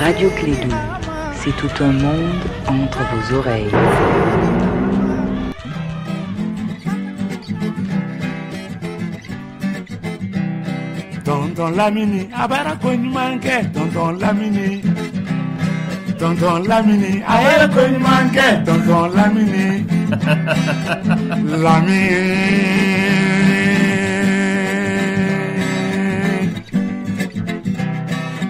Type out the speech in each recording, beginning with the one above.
Radio Klédu, c'est tout un monde entre vos oreilles. Tonton Lamini, a baara ko ɲuman kɛ, Tonton Lamini. Tonton Lamini, a ye ko ɲuman kɛ, Tonton Lamini. Lamini.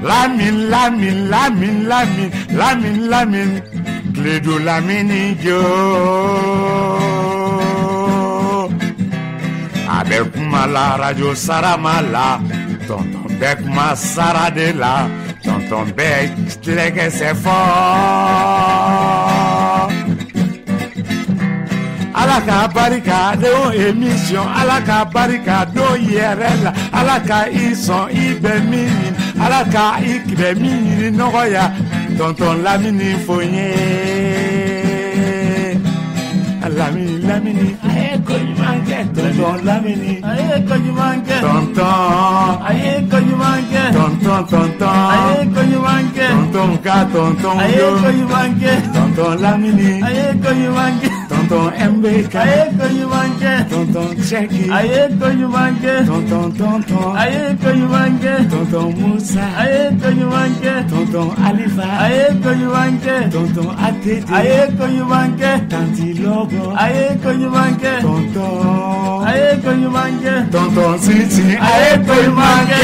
Lamine, Lamine, Lamine, Lamine, Lamine, Lamine, Klédu Lamini jo. A bɛ kuma la radio Sarama la, tonton bɛ kuma sara de la, tonton bɛ lɛgɛsɛ fɔ. Ala ka barika don émission, Ala ka barika don yɛrɛ la, Ala ka i sɔn i bɛ min ɲini, Ala ka i bɛ min ɲini nɔgɔya, tonton Lamini fo n ye. Lamini, Lamini, a ye ko ɲuman kɛ, tonton Lamini. A ye ko ɲuman kɛ. Tonton. A ye ko ɲuman kɛ. Tonton, tonton. A ye ko ɲuman kɛ. Tonton ka tonton A ye ko ɲuman kɛ. Tonton Lamini. A ye ko ɲuman kɛ. Tonton MBK. A ye ko ɲuman kɛ. Tonton Cheki. A ye ko ɲuman kɛ. Tonton, tonton. A ye ko ɲuman kɛ. Tonton Moussa. A ye ko ɲuman kɛ. Tonton Alifa. A ye ko ɲuman kɛ. Tonton ATT. A ye ko ɲuman kɛ. Tanti Lobo. A ye ko ɲuman kɛ. Tonton. A ye ko ɲuman kɛ. Tonton Sisi. A ye ko ɲuman kɛ.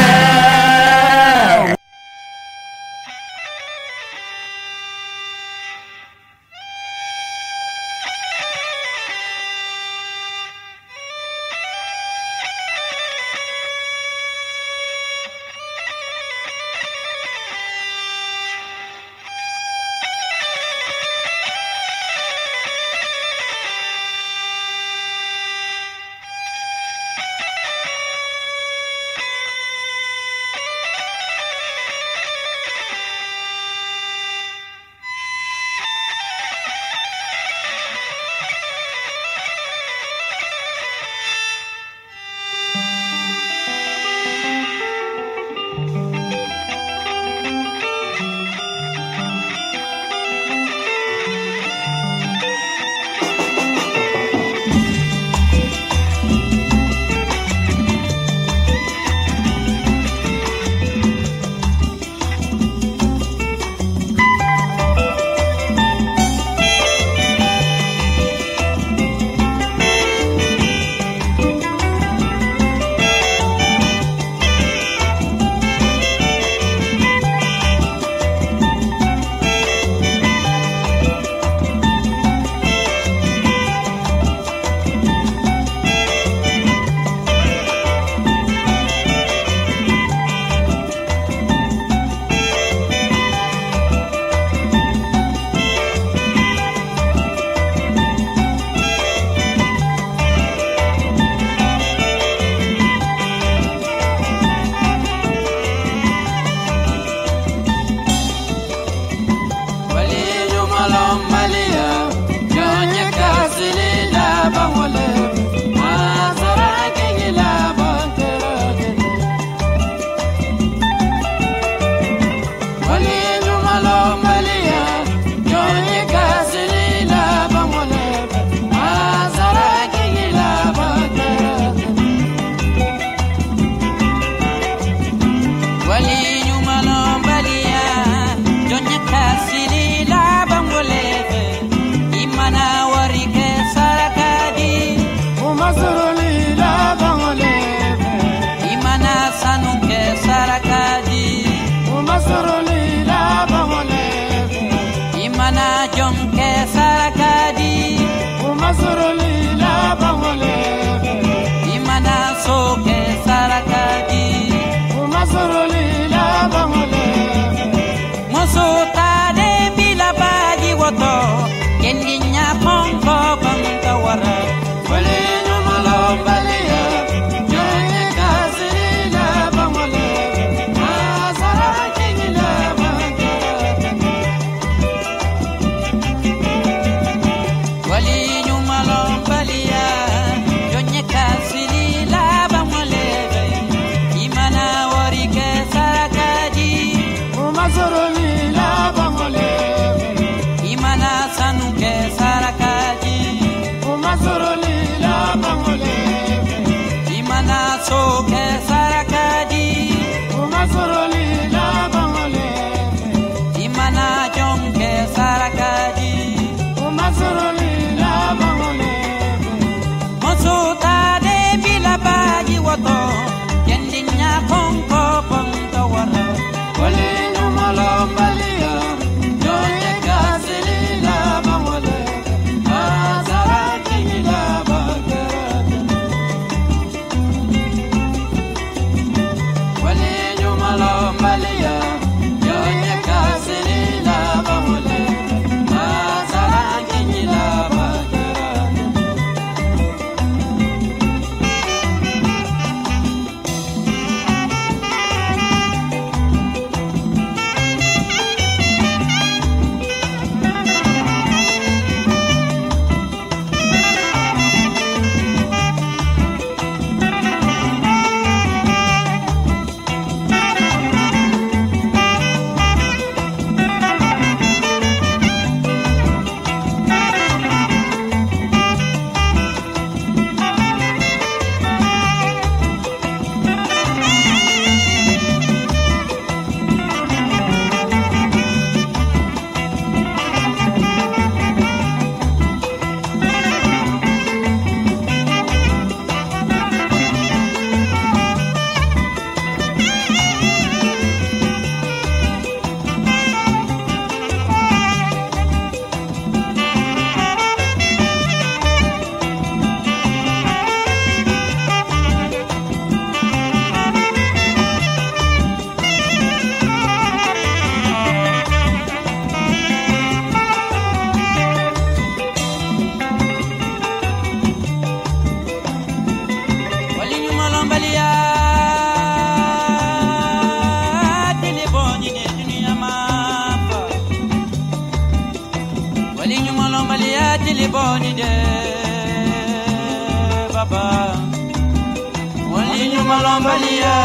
Baliya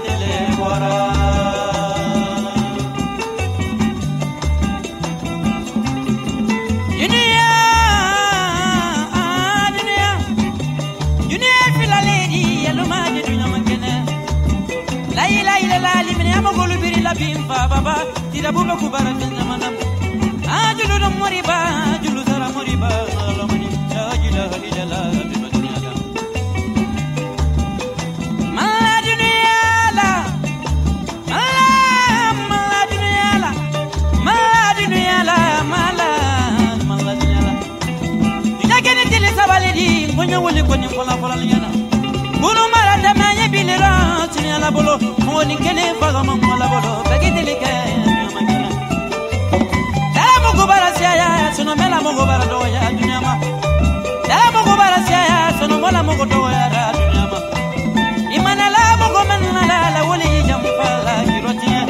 tele bɔra. Dunia, dunia, dunia filaledi yaloma de dunia mankɛnɛ. La ilaha illallah limini amagolu biri la bin fa baba tirabu be kubara fɛn. Ajulu do moriba, ajulu sara moriba, alamani la ilaha illallah bi dunia la. Mala dunia la, mala mala dunia la, mala dunia la, mala mala dunia la. Dunia keni tili sabali di, ngonyo wuli koni fola fola linyana. Kunu mara dama ye bilira, sini ala bolo, mwoni kene faga mwa bolo, bagi tili ke. Bara siya sono mela mogo bara doya dunia ma da mogo bara siya sono mola mogo doya dunia ma imana la mogo menna la la woli jam fala kirotiya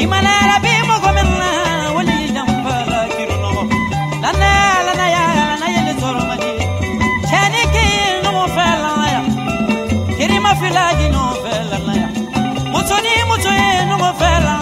imana la bi mogo menna woli jam fala kirono la na la na ya na yele soro madi chani ke no mo fala ya kirima fila di no fala ya musoni muso no mo fala.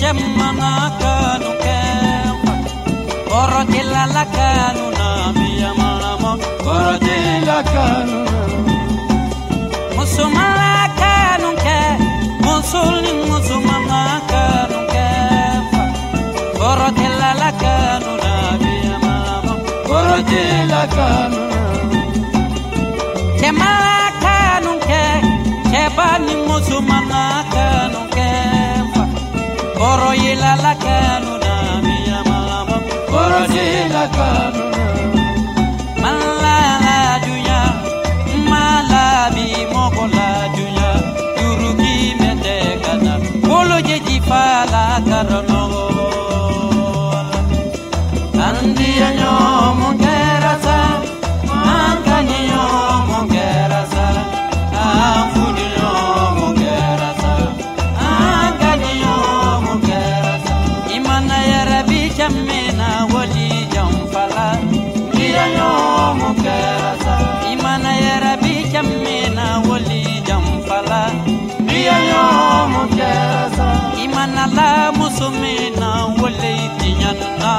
cɛ mana kanu kɛ kɔrɔ tɛ la kanu na biyamalama kɔrɔ tɛ la kanu na muso mana kanu kɛ muso ni muso mana kanu kɛ kɔrɔ tɛ la kanu na biyamalama kɔrɔ tɛ la kanu na cɛ mana kanu kɛ cɛba ni muso mana kanu kɛ kɔrɔ yela la kanu na biyamalama kɔrɔ tɛ la kanu na mala la dunya mala bi mɔgɔ la dunya yuruki mɛtɛ kana bolo jeji fa la karanɔgɔ andiya ɲɔgɔn kɛra sa an ka ni ɲɔgɔn kɛra sa an furu ɲɔgɔn kɛra sa an ka ni ɲɔgɔn kɛra sa i mana yɛrɛ bi cɛ min na wali janfala diya ɲɔgɔn kɛra sa i mana yɛrɛ bi cɛ min na wali janfala diya ɲɔgɔn kɛra sa i mana la muso min na wali tiɲɛ na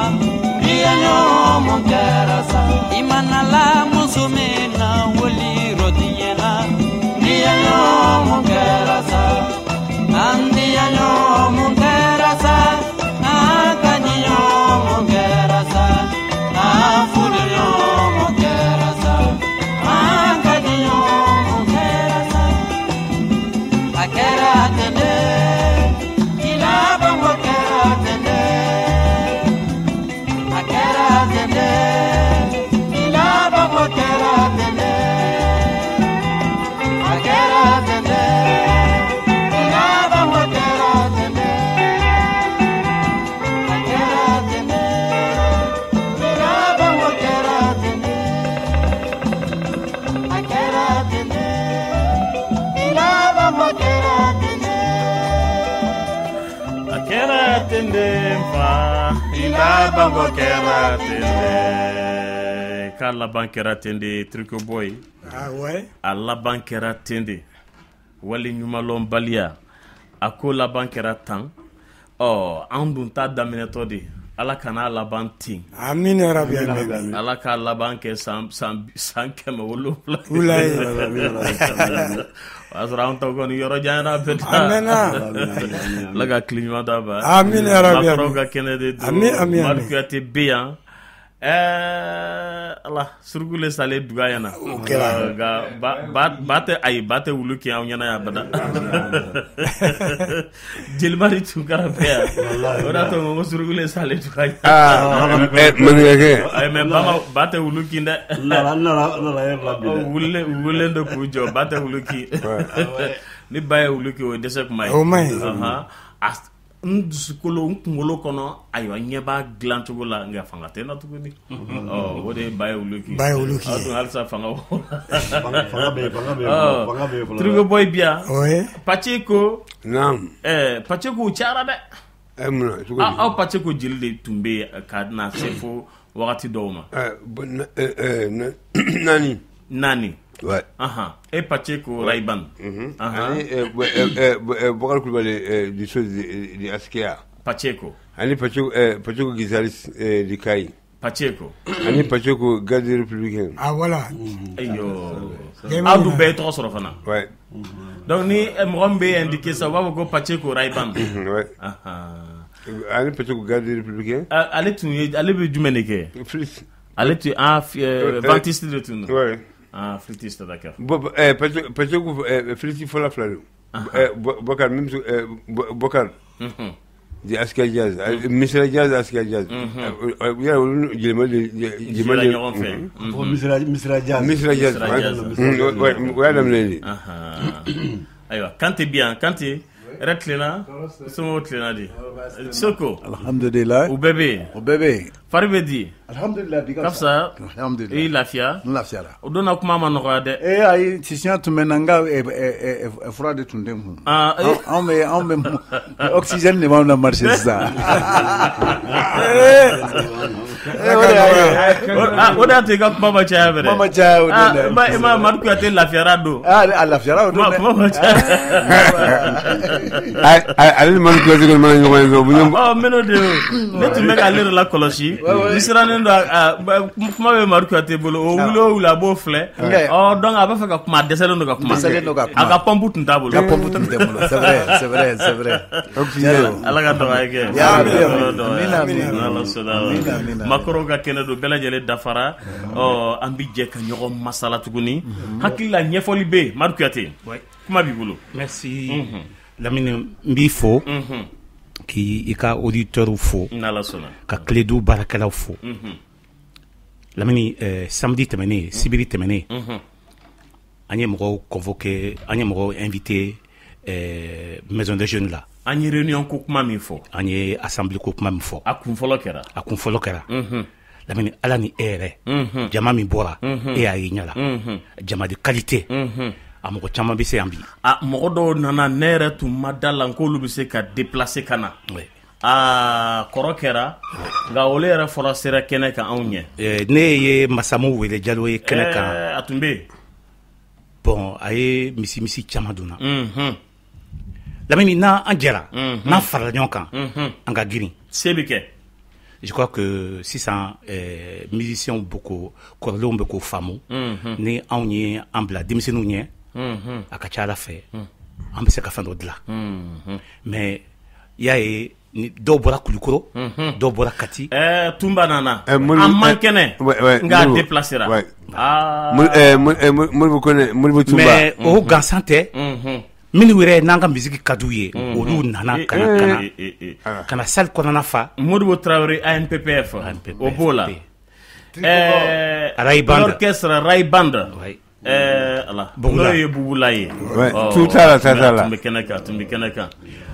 diya ɲɔgɔn kɛra sa i mana la muso min na wali rɔdiɲɛ na diya ɲɔgɔn kɛra sa an diya ɲɔgɔn kɛra sa an ka ni ɲɔgɔn kɛra sa an furu ɲɔgɔn kɛra sa an ka ni ɲɔgɔn kɛra sa a kɛra ten dɛ i labanko kɛra ten dɛ a kɛra ten dɛ i labanko kɛra ten dɛ a kɛra ten dɛ i labanko kɛra ten dɛ a kɛra ten dɛ i labanko kɛra ten dɛ a kɛra ten dɛ i labanko kɛra ten dɛ A kɛra ten de fa i labanko kɛra ten de k'a laban kɛra ten de Truco Boy. Ah ouais. A laban kɛra ten de wali ɲumanlɔnbaliya a ko laban kɛra tan ɔ an dun ta daminɛtɔ de ala kana laban ten. Amin ya rabbi amin. Ala k'a laban kɛ san san san 700. Wulayi. O y'a sɔrɔ an tɔ kɔni yɔrɔ janyana bɛɛ A mɛnna. Ala ka tile ɲuman d'a ma. Amin ya rabbi Maakɔrɔw amin. ka kɛnɛ de don. Amin amin Madu amin. Kuyate bɛ yan ala surukule salen duga ɲɛna. O kɛra. Nka ba tɛ ayi ba tɛ wulu kɛ aw ɲɛna yan abada. Jeliba ni Tunkara bɛ yan o de y'a to n ko surukule salen duga ɲɛna. Aa maninkakɛ. Ayi mɛ ba tɛ wulu kin dɛ. N nana n nana n nana yɛrɛ la bi dɛ. Wulilen don k'u jɔ ba tɛ wulu kin ni ba ye wulu kin o ye dɛsɛ kuma ye. O man ɲi. Ahan. A n dusukolo n kunkolo kɔnɔ ayiwa n ɲɛ b'a dilan cogo la nka fanga tɛ n na tuguni ɔ o de ye ba ye wulu kin. Ba ye wulu kin. Aw dun halisa fanga b'o la. Fanga bɛ yen, fanga bɛ yen fɔlɔ, fanga bɛ yen fɔlɔ. Truco Boy bi yan. Ouais. Pacheco. Naam. Pacheco cayara dɛ. Mun na cogo di? Aw Pacheco jeli de tun bɛ yen ka na se fo wagati dɔw ma. Bon, naani. Naani. Ouais. Ahan. E Pacheco Rayban. Ahan. Ani Bokar Kulubali du so di Askia. Pacheco. Ani Pacheco Pacheco guitariste di Kayi. Pacheco. Ani Pacheco garde républicain. Ah voilà. Ayo. Jɛman Aw dun ɲina. bɛɛ ye tɔgɔ sɔrɔ fana. Ouais. Donc ni mɔgɔ min bɛ indiqué sisan u b'a fɔ ko Pacheco Rayban. Ouais. Ahan. Ani Pacheco garde républicain. Ale tun ye ale bɛ jumɛn de kɛ? Flûte. Ale tun ventiste de tun don. Ouais. Ah, flûtiste, d'accord. Bon, Pacheco flûte fɔlɔ fila don. Bokar même Bokar di Askia Jazz, Misira Jazz, Askia Jazz. Yala olu jeliba de Jɛra de ɲɔgɔn fɛ. Fo Misira Misira Jazz. Misira Jazz. Misira Jazz. Ouais, o y'a daminɛ de. Ahan. Ayiwa Kante bi yan Kante yɛrɛ tilenna somɔgɔw tilenna di Soko Alhamdulilayi. u bɛɛ bɛ yen. O bɛɛ bɛ yen. Fari bɛ di? Alhamdulillah, bi ka fisa. Alhamdulillah. I lafiya? N lafiyara. O don na kuma ma nɔgɔya dɛ. Ee ayi, sisiya tun bɛ n na, n ka fura de tun tɛ n kun. Anw bɛ oxygène de b'anw na marché sisan. O de y'a to i ka kuma ma caya fɛnɛ. Kuma ma caya o don dɛ. I ma Madu Kuyate lafiyara don. A lafiyara o don dɛ. Kuma ma caya. Ale ni Madu Kuyate kɔni mana ɲɔgɔn ye dɔrɔn. Ɔ n bɛ n'o de ye o. Ne tun bɛ k'ale de lakɔlɔsi. N sirannen don, kuma bɛ Madu Kuyate bolo, o wuli o wuli a b'o filɛ. Ɔ donc a b'a fɛ ka kuma, a dɛsɛlen don ka kuma. A ka pompe tun t'a bolo. A ka pompe tun tɛ bolo, c'est vrai, c'est vrai, c'est vrai. Ala ka dɔgɔya kɛ. Amina, amina. Makɔrɔw ka kɛnɛ don, bɛɛ lajɛlen dafara. Ɔ an bɛ jɛ ka ɲɔgɔn masala tuguni. Hakili la ɲɛfɔli bɛ yen. Madu Kuyate, kuma b'i bolo. Merci Lamine, n b'i fo. K'i ka auditeur fo. N'Ala sɔnna. Ka Kledu baarakɛlaw fo. Lamini, samedi tɛmɛnen, sibiri tɛmɛnen, an ye mɔgɔw convoqué, an ye mɔgɔw invité maison des jeunes la. An ye réunion ko kuma min fɔ. An ye assemblée ko kuma min fɔ. A kun fɔlɔ kɛra. A kun fɔlɔ kɛra. Lamini, Ala ni e yɛrɛ, jama min bɔra, e y'a ye ɲɛ la. Jama de qualité. A mɔgɔ caman bɛ se yan bi. A mɔgɔ dɔw nana, ne yɛrɛ tun ma da la k'olu bɛ se ka déplacer ka na. Aa kɔrɔ kɛra, nka olu yɛrɛ fɔra sera kɛnɛ kan anw ɲɛ. Ne ye Masamu wele Jalo ye kɛnɛ kan. A tun bɛ yen. Bon, a ye misi caman donna. Lamini, n'an jɛra, n'an farala ɲɔgɔn kan, an ka girin. Se bɛ kɛ. Je crois que sisan musiciens bɛ ko kɔrɔlenw bɛ k'o faamu. Ni anw ye an bila denmisɛnninw ɲɛ. A ka ca Ala fɛ, an bɛ se ka fɛn dɔ dilan. Mais i y'a ye, dɔw bɔra Kulukoro, dɔw bɔra Kati. Tunba nana. An man kɛnɛ, nka a déplacera. Modibo Kone, Modibo Tunba. Mais o gansan tɛ. Minnu yɛrɛ n'an ka musique ka d'u ye, olu nana ka na salle kɔnɔna fa. Modibo Traoré ANPPF, o b'o la. Ray Band. L'orchestre Ray Band. Ala n'o ye Bubula ye. Tout à la, tout à la. Tun bɛ kɛnɛ kan, tun bɛ kɛnɛ kan.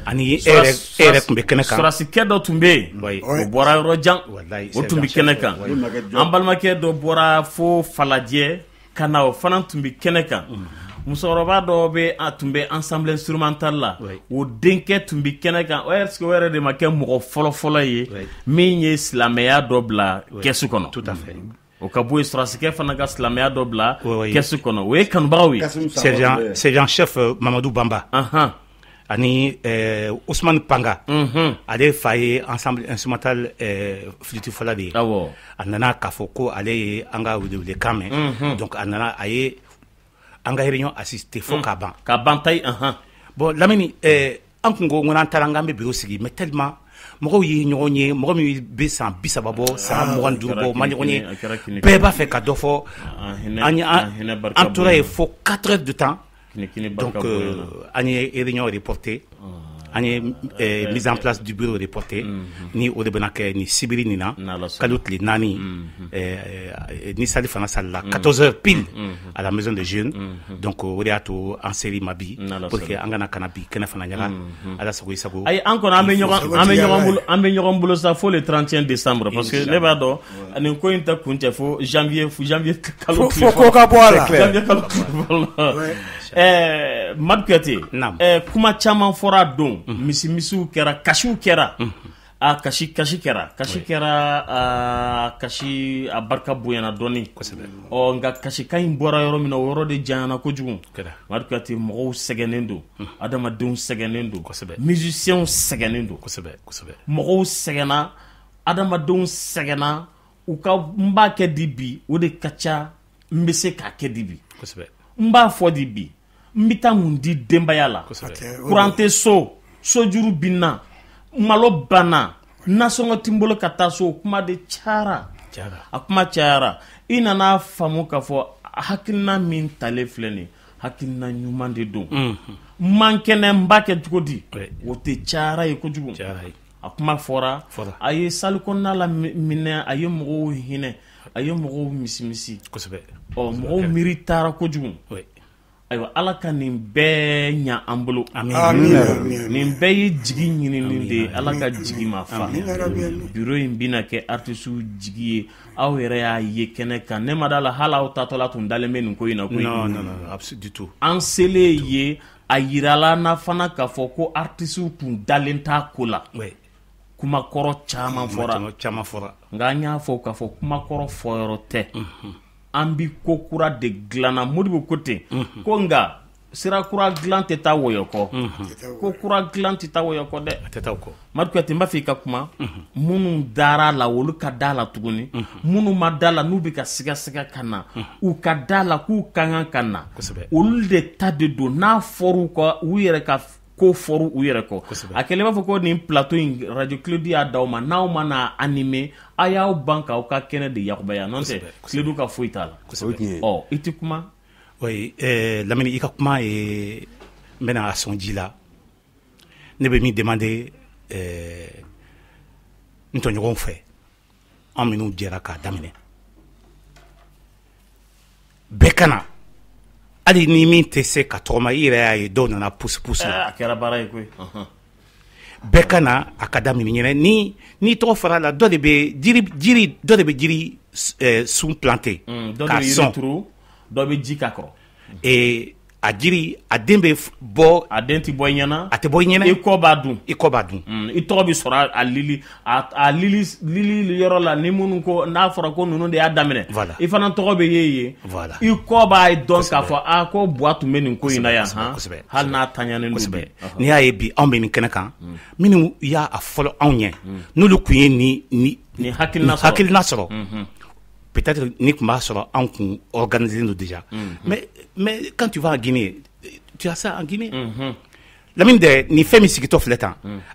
Ani e yɛrɛ tun bɛ kɛnɛ kan. Sɔrɔdasikɛ dɔ tun bɛ yen, o bɔra yɔrɔ jan, o tun bɛ kɛnɛ kan. An balimakɛ dɔ bɔra fo Falajɛ ka na, o fana tun bɛ kɛnɛ kan. Musokɔrɔba dɔ bɛ, a tun bɛ ensemble instrumental la, o denkɛ tun bɛ kɛnɛ kan. Est-ce que o yɛrɛ de ma kɛ mɔgɔ fɔlɔ-fɔlɔ ye min ye silamɛya dɔ bila kɛsu kɔnɔ? Tout à fait. O ka bɔ yen, sɔrɔdasikɛ fana ka silamɛya dɔ bila kɛsu kɔnɔ, o ye kanubagaw ye. Sergent chef Mamadou Bamba ani Ousmane Panga, ale fa ye ensemble instrumental flûte fɔla de ye. A nana k'a fɔ ko ale ye an ka welewelekan mɛn, donc a nana, a ye an ka réunion assisté fo k'a ban. K'a ban tayi. Bon Lamini, an kun ko n'an taara k'an bɛ bureau sigi, mais tellement mɔgɔw ye ɲɔgɔn ye, mɔgɔ min bɛ san 30 bɔ, san 25 bɔ, ma ɲɔgɔn ye, bɛɛ b'a fɛ ka dɔ fɔ. An tora yen fo 4 heures de temps. Donc an ye réunion reporté, an ye mise en place du bureau reporté, ni o de bɛna kɛ ni sibiri nin na, kalo tile 4, ni sali fana salila 14 heures pile à la maison des jeunes. Donc o de y'a to an seri ma bi pour que an kana kana bi kɛnɛ fana ɲaga. Ala sago i sago. Ayi, an kɔni an bɛ ɲɔgɔn bolo sa fo le 31 décembre, parce que ne b'a dɔn nin ko in tɛ kun cɛ fo janvier kalo tile fɔlɔ. Fo ko ka bɔ a la. Janvier kalo tile fɔlɔ. Madu Kuyate, kuma caman fɔra don, misiw kɛra, kasiw kɛra, a kasi kɛra, kasi kɛra, kasi a barika bonyana dɔɔni. Ɔ nka kasikan in bɔra yɔrɔ min na, o yɔrɔ de janyana kojugu. Madu Kuyate, mɔgɔw sɛgɛnnen don, adamadenw sɛgɛnnen don, musiciens sɛgɛnnen don, mɔgɔw sɛgɛnna, adamadenw sɛgɛnna. U ka n b'a kɛ di bi, o de ka ca, n bɛ se k'a kɛ di bi, n b'a fɔ di bi, n bɛ taa mun di denbaya la? Kuran tɛ so, sojuru binna, malo banna, nasɔngɔ ti n bolo ka taa so. Kuma de cayara, a kuma cayara. I nana faamu k'a fɔ hakilina min talen filɛ nin ye, hakilina ɲuman de don. N man kɛnɛ, n b'a kɛ cogo di? O tɛ cayara ye kojugu. A kuma fɔra, a ye salle kɔnɔna la minɛ, a ye mɔgɔw hinɛ, a ye mɔgɔw misimisi. Ɔ mɔgɔw miiri taara kojugu. Ayiwa Ala ka nin bɛɛ ɲa an bolo. Nin bɛɛ ye jigi ɲinini de ye, Ala ka jigi ma fa. Bureau in bɛna kɛ artistes jigi ye, aw yɛrɛ y'a ye kɛnɛ kan. Ne ma d'a la hali aw taatɔla tun dalen bɛ nin ko in na koyi. Non, non, non, absolument du tout. An selen ye, a yirala na fana k'a fɔ ko artistes tun dalen t'a ko la. Kumakɔrɔ caman fɔra. Nka an y'a fɔ k'a fɔ kumakɔrɔ fɔyɔrɔ tɛ. An bi ko kura de dilanna. Modibo ko ten ko nka sira kura dilan tɛ taa wɔyɔ kɔ. Ko kura dilan tɛ taa wɔyɔ kɔ dɛ. A tɛ taa o kɔ. Madu Kuyate, n b'a fɛ i ka kuma. Minnu dara la, olu ka da la tuguni. Minnu ma da la, n'u bɛ ka sigasiga ka na, u ka da la k'u ka kan ka na. Olu de ta de don. N'a fɔr'u kɔ, u yɛrɛ ka ko fɔr'u u yɛrɛ kɔ. A kɛlen b'a fɔ ko nin plateau in radio Kledu y'a d'aw ma, n'aw ma n'a animer, a y'aw ban k'aw ka kɛnɛ de yakubaya. N'o tɛ Kledu ka foyi t'a la. Ɔ i tɛ kuma. Oui, Lamini, i ka kuma ye n bɛna a sɔn ji la. Ne bɛ min demander n tɔɲɔgɔnw fɛ, an minnu jɛra k'a daminɛ, bɛɛ ka na. Hali ni min tɛ se ka tɔgɔma, i yɛrɛ y'a ye dɔw nana pousse pousse la. A kɛra baara ye koyi. Bɛɛ ka na a ka daminɛ ɲɛnɛ. Ni n'i tɔgɔ fara la, dɔ de bɛ jiri, dɔ de bɛ jiri sun planter. K'a sɔn, dɔ bɛ ji k'a kɔrɔ. A jiri, a den bɛ bɔ. A den tɛ bɔ i ɲɛna. A tɛ bɔ i ɲɛna. I kɔ b'a dun. I kɔ b'a dun. I tɔgɔ bɛ sɔrɔ a lili, a lili lili yɔrɔ la, ni minnu ko n'a fɔra ko ninnu de y'a daminɛ. Voilà. I fana tɔgɔ bɛ ye yen. Voilà. I kɔ b'a dɔn k'a fɔ a ko Buwa tun bɛ nin ko in na yan. Kosɛbɛ. Hali n'a taɲanen don bi. N'i y'a ye bi anw bɛ nin kɛnɛ kan, minnu y'a fɔlɔ anw ɲɛ, n'olu tun ye nin hakilina sɔrɔ. Peut-être ni tun b'a sɔrɔ anw kun organisé don déjà. Mais quand tu vas en Guinée, tu as ça en Guinée. Lamine dɛ, nin fɛn min sigitɔ filɛ tan,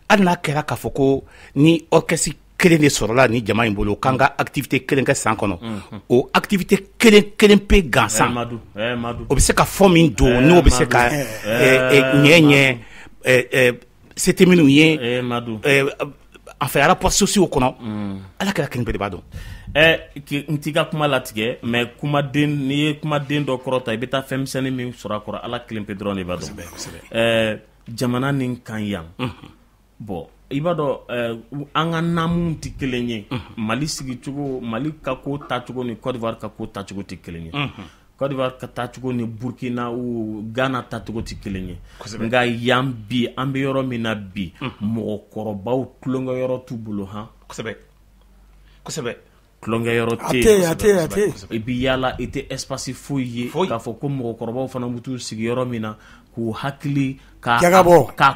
hali n'a kɛra k'a fɔ ko ni orchestre kelen de sɔrɔla ni jama in bolo, k'an ka activité kelen kɛ san kɔnɔ, o activité kelen kelen pe gansan, o bɛ se ka fɔ min don, n'o bɛ se ka ɲɛ se tɛ minnu ye, enfin rapports sociaux kɔnɔ, Ala kɛra kelen pe de b'a dɔn. N t'i ka kuma latigɛ, mais kumaden, n'i ye kumaden dɔ kɔrɔta, i bɛ taa fɛn misɛnnin min sɔrɔ a kɔrɔ, Ala kelen pe dɔrɔn de b'a dɔn. Jamana nin kan yan, bon, i b'a dɔn an ka naamuw tɛ kelen ye. Mali sigicogo, Mali ka ko taacogo ni Côte d'Ivoire ka ko taacogo tɛ kelen ye. Côte d'Ivoire ka taacogo ni Burkina ou Ghana taacogo tɛ kelen ye. Nka yan bi, an bɛ yɔrɔ min na bi, mɔgɔkɔrɔbaw tulonkɛyɔrɔ t'u bolo han. Kosɛbɛ. Kosɛbɛ. Tulonkɛyɔrɔ tɛ yen. I bɛ yaala, i tɛ espace foyi ye k'a fɔ ko mɔgɔkɔrɔbaw fana bɛ t'u sigi yɔrɔ min na k'u hakili k'a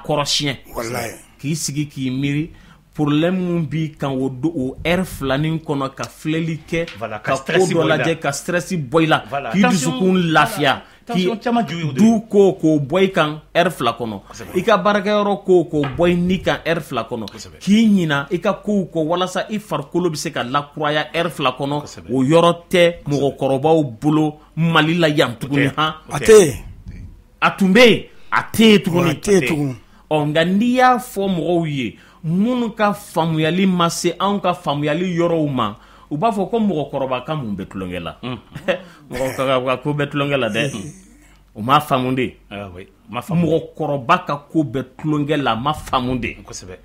kɔrɔsiɲɛ. K'i sigi k'i miiri problème min b'i kan o heure filanin kɔnɔ, ka filɛli kɛ, ka ko dɔ lajɛ, ka stress bɔ i la, k'i dusukun lafiya, k'i du ko k'o bɔ i kan heure fila kɔnɔ, i ka baarakɛyɔrɔ ko k'o bɔ i ni kan heure fila kɔnɔ, k'i ɲina i ka kow kɔ walasa i farikolo bɛ se ka lakuraya heure fila kɔnɔ. O yɔrɔ tɛ mɔgɔkɔrɔbaw bolo Mali la yan tuguni han. A tɛ yen. A tun bɛ yen, a tɛ yen tuguni. A tɛ yen tuguni. Ɔ nka n'i y'a fɔ mɔgɔw ye minnu ka faamuyali ma se anw ka faamuyali yɔrɔw ma, u b'a fɔ ko mɔgɔkɔrɔba ka mun bɛ tulonkɛ la. Mɔgɔkɔrɔba ko bɛ tulonkɛ la dɛ. U m'a faamu de. Mɔgɔkɔrɔba ka ko bɛ tulonkɛ la, a ma faamu de. Kosɛbɛ.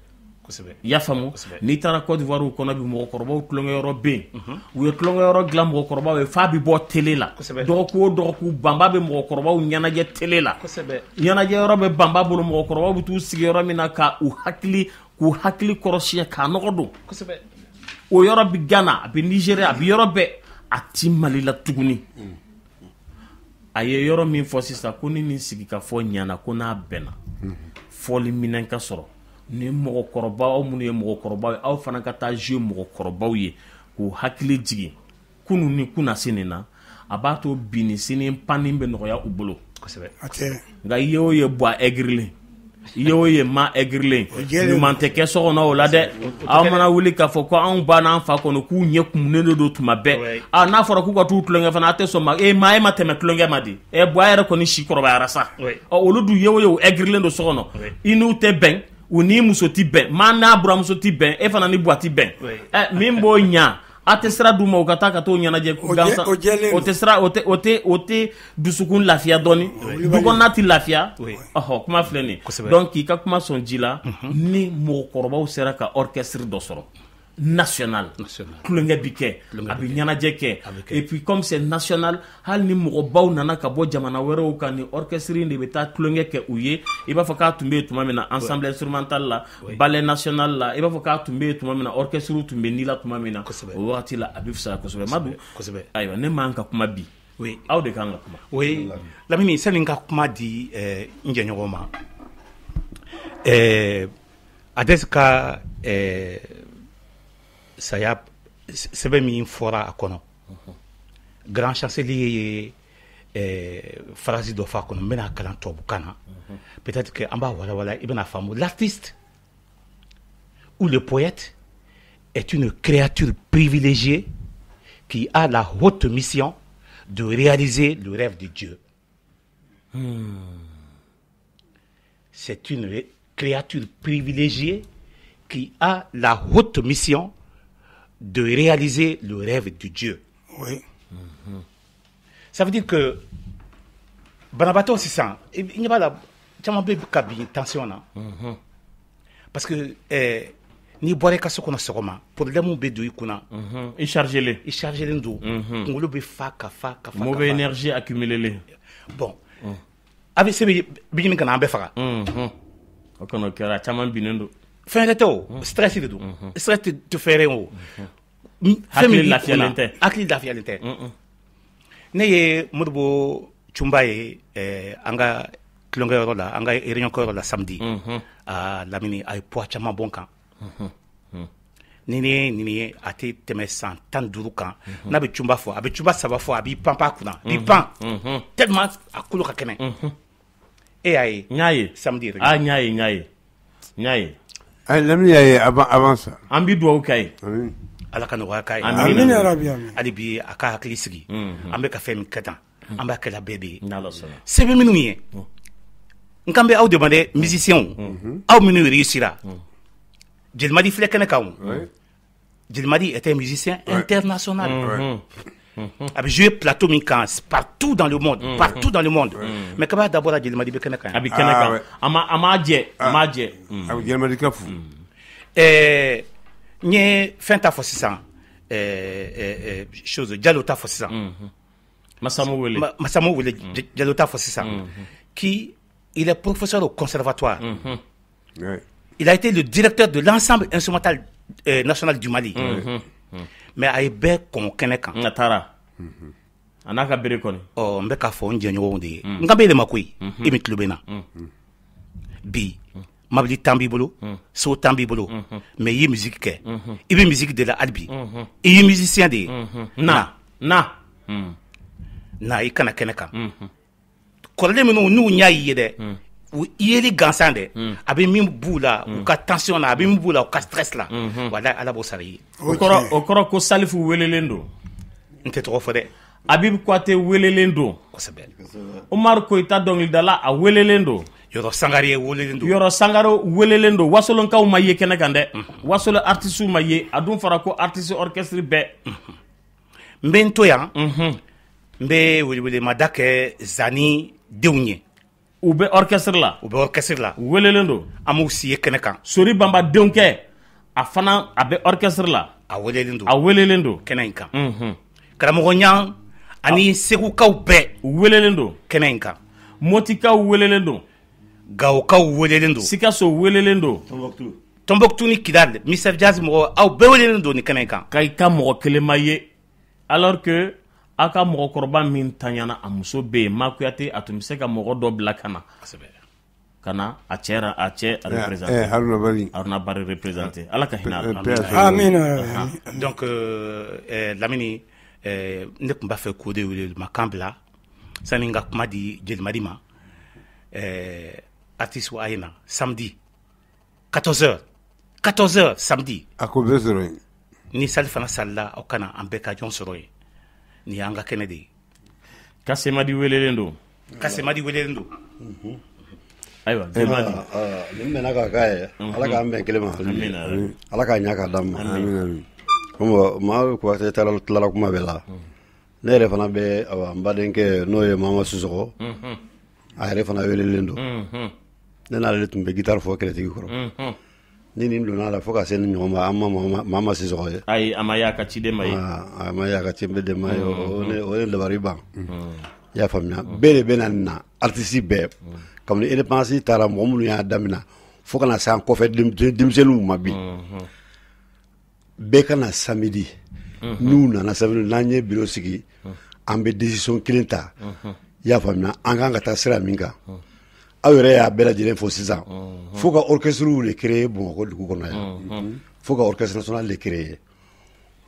Kosɛbɛ. I y'a faamu? N'i taara Côte d'Ivoire kɔnɔ bi, mɔgɔkɔrɔbaw tulonkɛyɔrɔ bɛ yen. U ye tulonkɛyɔrɔ dilan mɔgɔkɔrɔbaw ye f'a bɛ bɔ télé la. Dɔgɔkun o dɔgɔkun, Banba bɛ mɔgɔkɔrɔbaw ɲɛnajɛ télé la. Ɲɛnajɛyɔrɔ bɛ Banba bolo, mɔgɔkɔrɔbaw bɛ t'u sigi yɔrɔ min na k'u hakili kɔrɔsiɲɛ, k'a nɔgɔ don. O yɔrɔ bɛ Ghana, a bɛ Nigéria, a bɛ yɔrɔ bɛɛ. A ti Mali la tuguni. A ye yɔrɔ min fɔ sisan ko ni nin sigikafɔ ɲɛna, ko n'a bɛnna, fɔli minɛn ka sɔrɔ. Ni mɔgɔkɔrɔba, aw minnu ye mɔgɔkɔrɔbaw ye, aw fana ka taa jouer mɔgɔkɔrɔbaw ye k'u hakili jigin kunun ni kunnasini na, a b'a to bi ni sini panni bɛ nɔgɔya u bolo. Nka i ye o ye Buwa ɛgirilen, i ye o ye ma ɛgirilen, ɲuman tɛ kɛ so kɔnɔ o la dɛ. Aw mana wuli k'a fɔ ko anw ba n'an fa kɔnɔ k'u ɲɛ kumunen de don tuma bɛɛ. N'a fɔra k'u ka t'u tulonkɛ fana, a tɛ sɔn ma. E ma e ma tɛmɛ tulonkɛ ma de. Buwa yɛrɛ kɔni si kɔrɔbayara sa. Ɔ olu dun ye o ye o ɛgirilen don so kɔnɔ. I n'u tɛ bɛn, u ni muso ti bɛn, maa n'a buramuso ti bɛn, e fana ni Buwa ti bɛn. Min b'o ɲa, A tɛ sira d'u ma u ka taa ka t'o ɲɛnajɛ gansan. O tɛ sira, o tɛ o tɛ o tɛ dusukun lafiya dɔɔni, du kɔnɔna tɛ lafiya. Ɔhɔ, kuma filɛ nin ye. Donc k'i ka kuma sɔn ji la, ni mɔgɔkɔrɔbaw sera ka orchestre dɔ sɔrɔ national, tulonkɛ bi kɛ, a bɛ ɲɛnajɛ kɛ, et puis comme c'est national, hali ni mɔgɔbaw nana ka bɔ jamana wɛrɛw kan, ni orchestre in de bɛ taa tulonkɛ kɛ u ye. I b'a fɔ k'a tun bɛ yen tuma min na ensemble instrumental la, ballet national la, i b'a fɔ k'a tun bɛ yen tuma min na orchestre tun bɛ ni la tuma min na, o wagati la a bɛ fisaya kosɛbɛ. Madu, ayiwa, ne man ka kuma bi, aw de kan ka kuma. Oui, Lamini, sani n ka kuma di n jɛɲɔgɔn ma, ADES ka saya sɛbɛn min fɔra a kɔnɔ, grand chancelier ye phrase dɔ fɔ a kɔnɔ, n bɛna kalan tubabukan na, peut-être que an b'a walawala, i bɛna faamu. L'artiste ou le poète est une créature privilégiée qui a la haute mission de réaliser le rêve de Dieu. C'est une créature privilégiée qui a la haute mission de réaliser le rêve de Dieu. Oui. Ça veut dire que banabaatɔ sisan, i ɲɛ b'a la, caman bɛ ka bin tension na. Parce que n'i bɔra i ka so kɔnɔ sɔgɔma, problème bɛ don i kunna. I chargé len. I chargé len don. Kunkolo bɛ fa ka fa ka fa. Mauvaise énergie accumulée len. Bon. AVC bɛ ɲini ka na an bɛɛ faga. O kɔni o kɛra, caman binnen don. Fɛn wɛrɛ tɛ o, stress de don. Stress tɛ fɛn wɛrɛ ye o. Hakili lafiyalen tɛ. Hakili lafiyalen tɛ. Ne ye Modibo Cunba ye an ka tulonkɛyɔrɔ la, an ka réunion kɛyɔrɔ la samedi. Aa Lamini, a ye poids caman bɔ n kan. Ni ne nin ye, a tɛ tɛmɛ san 15 kan. N'a bɛ Cunba fɔ, a bɛ Cunba saba fɔ, a b'i pan pan a kunna. A b'i pan. Tellement a kolo ka kɛnɛ. E y'a ye. N y'a ye. Samedi. Ah, n y'a ye, n y'a ye. N y'a ye. Lamini y'a ye avant ça. An bɛ dugawu k'a ye. Ala ka nɔgɔya k'a ye. Amina yarabi, amin. Hali bi a ka hakili sigi. An bɛ ka fɛn min kɛ tan, an b'a kɛla bɛɛ de ye. N'Ala sɔnna. Sɛbɛn minnu ye, n kan bɛ aw de ma dɛ, musiciens, aw minnu réussira. Djelimadi filɛ kɛnɛ kan o. Djelimadi était un musicien international. A bɛ jouer plateau min kan partout dans le monde, partout dans le monde. Mais kab'a dabɔra Djelimadi bɛ kɛnɛ kan. A bɛ kɛnɛ kan. A ma jɛ, a ma jɛ. A bɛ Djelimadi ka fu. N ye fɛn ta fɔ sisan, chose Jalo ta fɔ sisan. Massamu Wele. Massamu Wele Jalo ta fɔ sisan. Qui il est professeur au conservatoire. Il a été le directeur de l'ensemble instrumental national du Mali. Mais a ye bɛɛ kɔn kɛnɛ kan. N taara. A n'a ka bere kɔni. Ɔ, n bɛ k'a fɔ n jɛɲɔgɔnw de ye. N kan bɛ e de ma koyi. E min tulo bɛ n na. Bi mobili tan b'i bolo, so tan b'i bolo, mais i ye musique kɛ. I bɛ musique de la hali bi. I ye musicien de ye. Na na. Na i kana kɛnɛ kan. Kɔrɔlen minnu n'u ɲɛ y'i ye dɛ. U yeli gansan dɛ, a bɛ min b'u la u ka tension na, a bɛ min b'u la u ka stress la, walahi Ala b'o sara i ye. O kɔrɔ ko Salifu welelen don. N tɛ tɔgɔ fɔ dɛ. Habib Kouyaté welelen don. Kosɛbɛ. Umaru Koyita dɔnkilidala, a welelen don. Yɔrɔ Sangare welelen don. Yɔrɔ Sangare welelen don. Wasolonkaw ma ye kɛnɛ kan dɛ. Wasolo artiste ma ye, a dun fɔra ko artiste orchestre bɛɛ. N bɛ n to yan. N bɛ welewelemada kɛ Zani denw ye. U bɛ orchestre la. U bɛ orchestre la. U welelen don. An b'u si ye kɛnɛ kan. Sori Banba denkɛ, a fana a bɛ orchestre la. A welelen don. A welelen don. Kɛnɛ in kan. Karamɔgɔ ɲan ani Segukaw bɛɛ. U welelen don. Kɛnɛ in kan. Motikaw welelen don. Gawokaw welelen don. Sikaso welelen don. Tombouctou ni Kidal, Mr Jazz mɔgɔ, aw bɛɛ welelen don nin kɛnɛ in kan. Ka i ka mɔgɔ kelen ma ye, alors que aw ka mɔgɔkɔrɔba min tanyana, a muso bɛ yen, Ma Kuyate, a tun bɛ se ka mɔgɔ dɔ bila ka na. Ka na a cɛ a cɛ représenté. Haruna Bari. Haruna Bari représenté. Ala ka hinɛ a la. Amina. Donc Lamini, ne tun b'a fɛ k'o de wele makan bila sani n ka kuma di Djelimadi ma. Artiste a ye na samedi 14h, 14h samedi. A ko bɛɛ sɔrɔ yen. Ni sali fana salila, aw kana an bɛɛ ka ɲɔgɔn sɔrɔ yen. Nin y'an ka kɛnɛ de ye. Kasemadi welelen don. Kasemadi welelen don. Ayiwa, Djelimadi. Nin bɛnna ka k'a ye, Ala k'an bɛn kelen ma. Ala k'a ɲɛ k'a d'an ma. Maa Kuyate tilala kuma bɛɛ la. Ne yɛrɛ fana bɛ n badenkɛ n'o ye Mama Sisɔkɔ, a yɛrɛ fana welelen don. Ne n'ale tun bɛ guitare fɔ kɛlɛtigi kɔrɔ. Ni nin donna a la fo ka se ni ɲɔgɔn ma, an ma Mama Sisɔkɔ ye. Ayi, a ma y'a ka ciden ma ye. A ma y'a ka ciden ma ye, o ye dabari ban. I y'a faamuya, bɛɛ de bɛ na nin na, artiste bɛɛ. Kabini indépendance taara, mɔgɔ minnu y'a daminɛ fo ka na se an kɔfɛ denmisɛnninw ma bi. Bɛɛ ka na samedi. N'u nana samedi, n'an ye bureau sigi, an bɛ décision kelen ta. I y'a faamuya, an kan ka taa sira min kan. Aw yɛrɛ y'a bɛɛ lajɛlen fɔ sisan. Fo ka orchestre de créer Bamakɔ dugu kɔnɔ yan. Fo ka orchestre national de créer.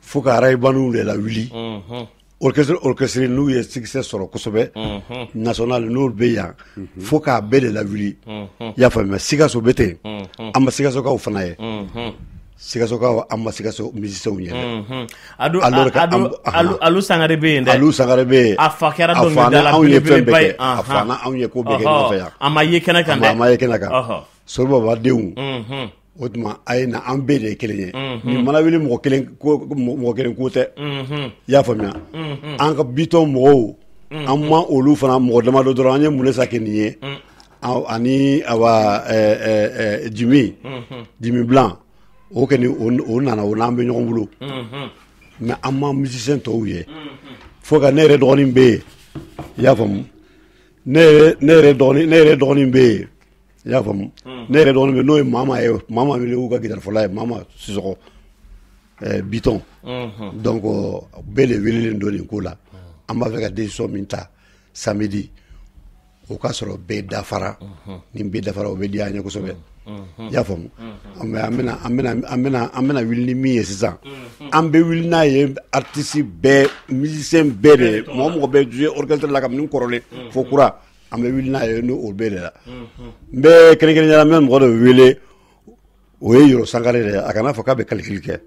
Fo ka arayibaniw de lawuli. Orchestre n'u ye succès sɔrɔ kosɛbɛ. National n'o bɛ yan. Fo k'a bɛɛ de lawuli. I y'a faamuya, Sikaso bɛ ten. An ma Sikasokaw fana ye. Sikasokaw, an ma Sikaso musiciens ye dɛ. Alu Sangare bɛ yen dɛ. Alu Sangare bɛ yen. A fa kɛra dɔnkilidala belebeleba ye. A fa n'anw ye ko bɛɛ kɛ ɲɔgɔn fɛ yan. A ma ye kɛnɛ kan dɛ. A ma ye kɛnɛ kan. Sori denw. O tuma a ye na, an bɛɛ de ye kelen ye. Nin mana wuli mɔgɔ kelen ko tɛ. I y'a faamuya. An ka bitɔn mɔgɔw, an ma olu fana mɔgɔ damadɔ dɔrɔn, an ye mun de sa kɛ nin ye. Ani awa Jimi. Jimi Blanc. O kɔni o nana, o n'an bɛ ɲɔgɔn bolo. Mais an ma musicien tɔw ye. Fo ka ne yɛrɛ dɔgɔnin bɛ yen. I y'a faamu. Ne yɛrɛ dɔgɔnin bɛ yen. I y'a faamu. Ne yɛrɛ dɔgɔnin bɛ yen n'o ye Mama ye. Mama wele k'u ka guitare-fɔla ye, Mama Sisɔkɔ. Bitɔn. Donc bɛɛ de welelen don nin ko la. An b'a fɛ ka décision min ta samedi, o k'a sɔrɔ bɛɛ dafara. Ni bɛɛ dafara, o bɛ diya an ye kosɛbɛ. I y'a faamu. An bɛna wuli ni min ye sisan, an bɛ wuli n'a ye artiste bɛɛ, musicien bɛɛ de, mɔgɔ mɔgɔ bɛ jouer orchestre la kabini kɔrɔlen fo kura, an bɛ wuli n'a ye n'o bɛɛ de la. N bɛ kɛrɛnkɛrɛnnenya la, n bɛ mɔgɔ dɔ wele, o ye Yoro Sangare de ye. A kana fɔ k'a bɛ calcul kɛ.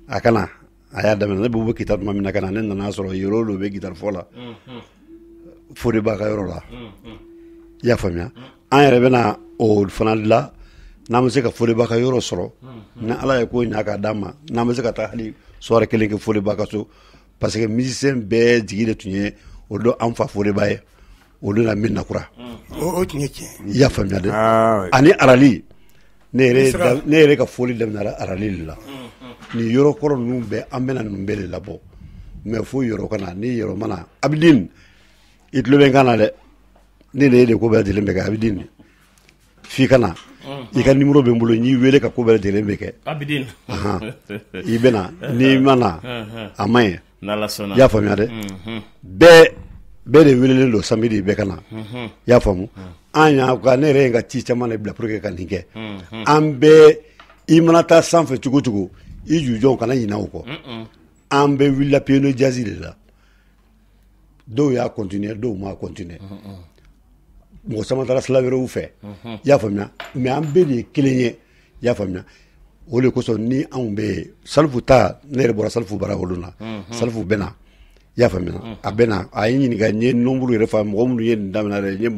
A kana, a y'a daminɛ ne bɛ bɔ Kita tuma min na ka na, ne nana sɔrɔ Yoro de bɛ guitare fɔ la. Fodeba ka yɔrɔ la. I y'a faamuya. An yɛrɛ bɛna o fana dilan. N'an bɛ se ka Fodeba ka yɔrɔ sɔrɔ, ni Ala ye ko ɲa k'a d'an ma, n'an bɛ se ka taa hali soirée kelen kɛ Fodeba ka so, parce que musicien bɛɛ jigi de tun ye o don an fa Fodeba ye, o don na min na kura. O tun ye tiɲɛ. I y'a faamuya dɛ. Ani arali, ne yɛrɛ ka foli daminɛra arali de la. Nin yɔrɔ kɔrɔ ninnu bɛɛ, an bɛna ninnu bɛɛ de labɔ. Mais fo yɔrɔ ka na, ni yɔrɔ ma na, Abidine, i tulo bɛ n kan na dɛ. Ne de ye de ko bɛɛ lajɛlen bɛ kɛ, Abidine. F'i ka na. I ka numéro bɛ n bolo, n y'i wele ka ko bɛɛ lajɛlen bɛ kɛ. Abidine. I bɛ na, n'i ma na, a ma ɲi. N'Ala sɔnna. I y'a faamuya dɛ. Bɛɛ de welelen don samedi, bɛɛ ka na. I y'a faamu. An y'a ka, ne yɛrɛ ye n ka ci caman de bila pour que ka nin kɛ. An bɛɛ, i mana taa sanfɛ cogo cogo, i jujɔn kana ɲinɛ o kɔ. An bɛɛ wulila piano jazz de la. Dɔw y'a continuer, dɔw m'a continuer. Mɔgɔ caman taara sira wɛrɛw fɛ. I y'a faamuya. Mais an bɛɛ de ye kelen ye. I y'a faamuya. O de kosɔn ni anw bɛ yen, Salifu ta, ne yɛrɛ bɔra Salifu bara olu na. Salifu bɛ na. I y'a faamuya. A bɛ na, a ye n ɲininka, n ye nombre yɛrɛ fɔ, mɔgɔ minnu ye nin daminɛ dɛ, n ye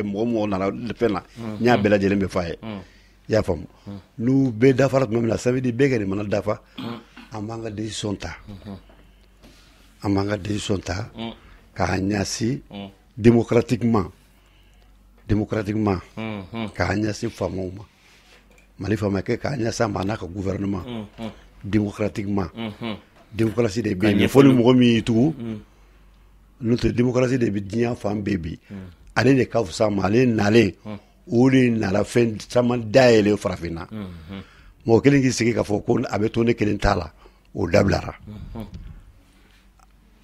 mɔgɔ nana fɛn na, n y'a bɛɛ lajɛlen bɛ f'a ye. I y'a faamu. N'u bɛɛ dafara tuma min na, samedi bɛɛ kɛ nin mana dafa, an b'an ka décision ta. An b'an ka décision ta k'a ɲɛsin démocratiquement k'a ɲɛsin faamaw ma. Mali faamakɛ k'a ɲɛsin a ma n'a ka gouvernement démocratiquement. Démocratie de bɛ yen, fo ni mɔgɔ min y'i tugu, n'o tɛ démocratie de bɛ diɲɛ fan bɛɛ bi. Ale de ka fisa ma, ale nalen, o de nana fɛn caman dayɛlɛ farafinna. Mɔgɔ kelen k'i sigi k'a fɔ ko a bɛ to ne kelen t'a la, o dabilara.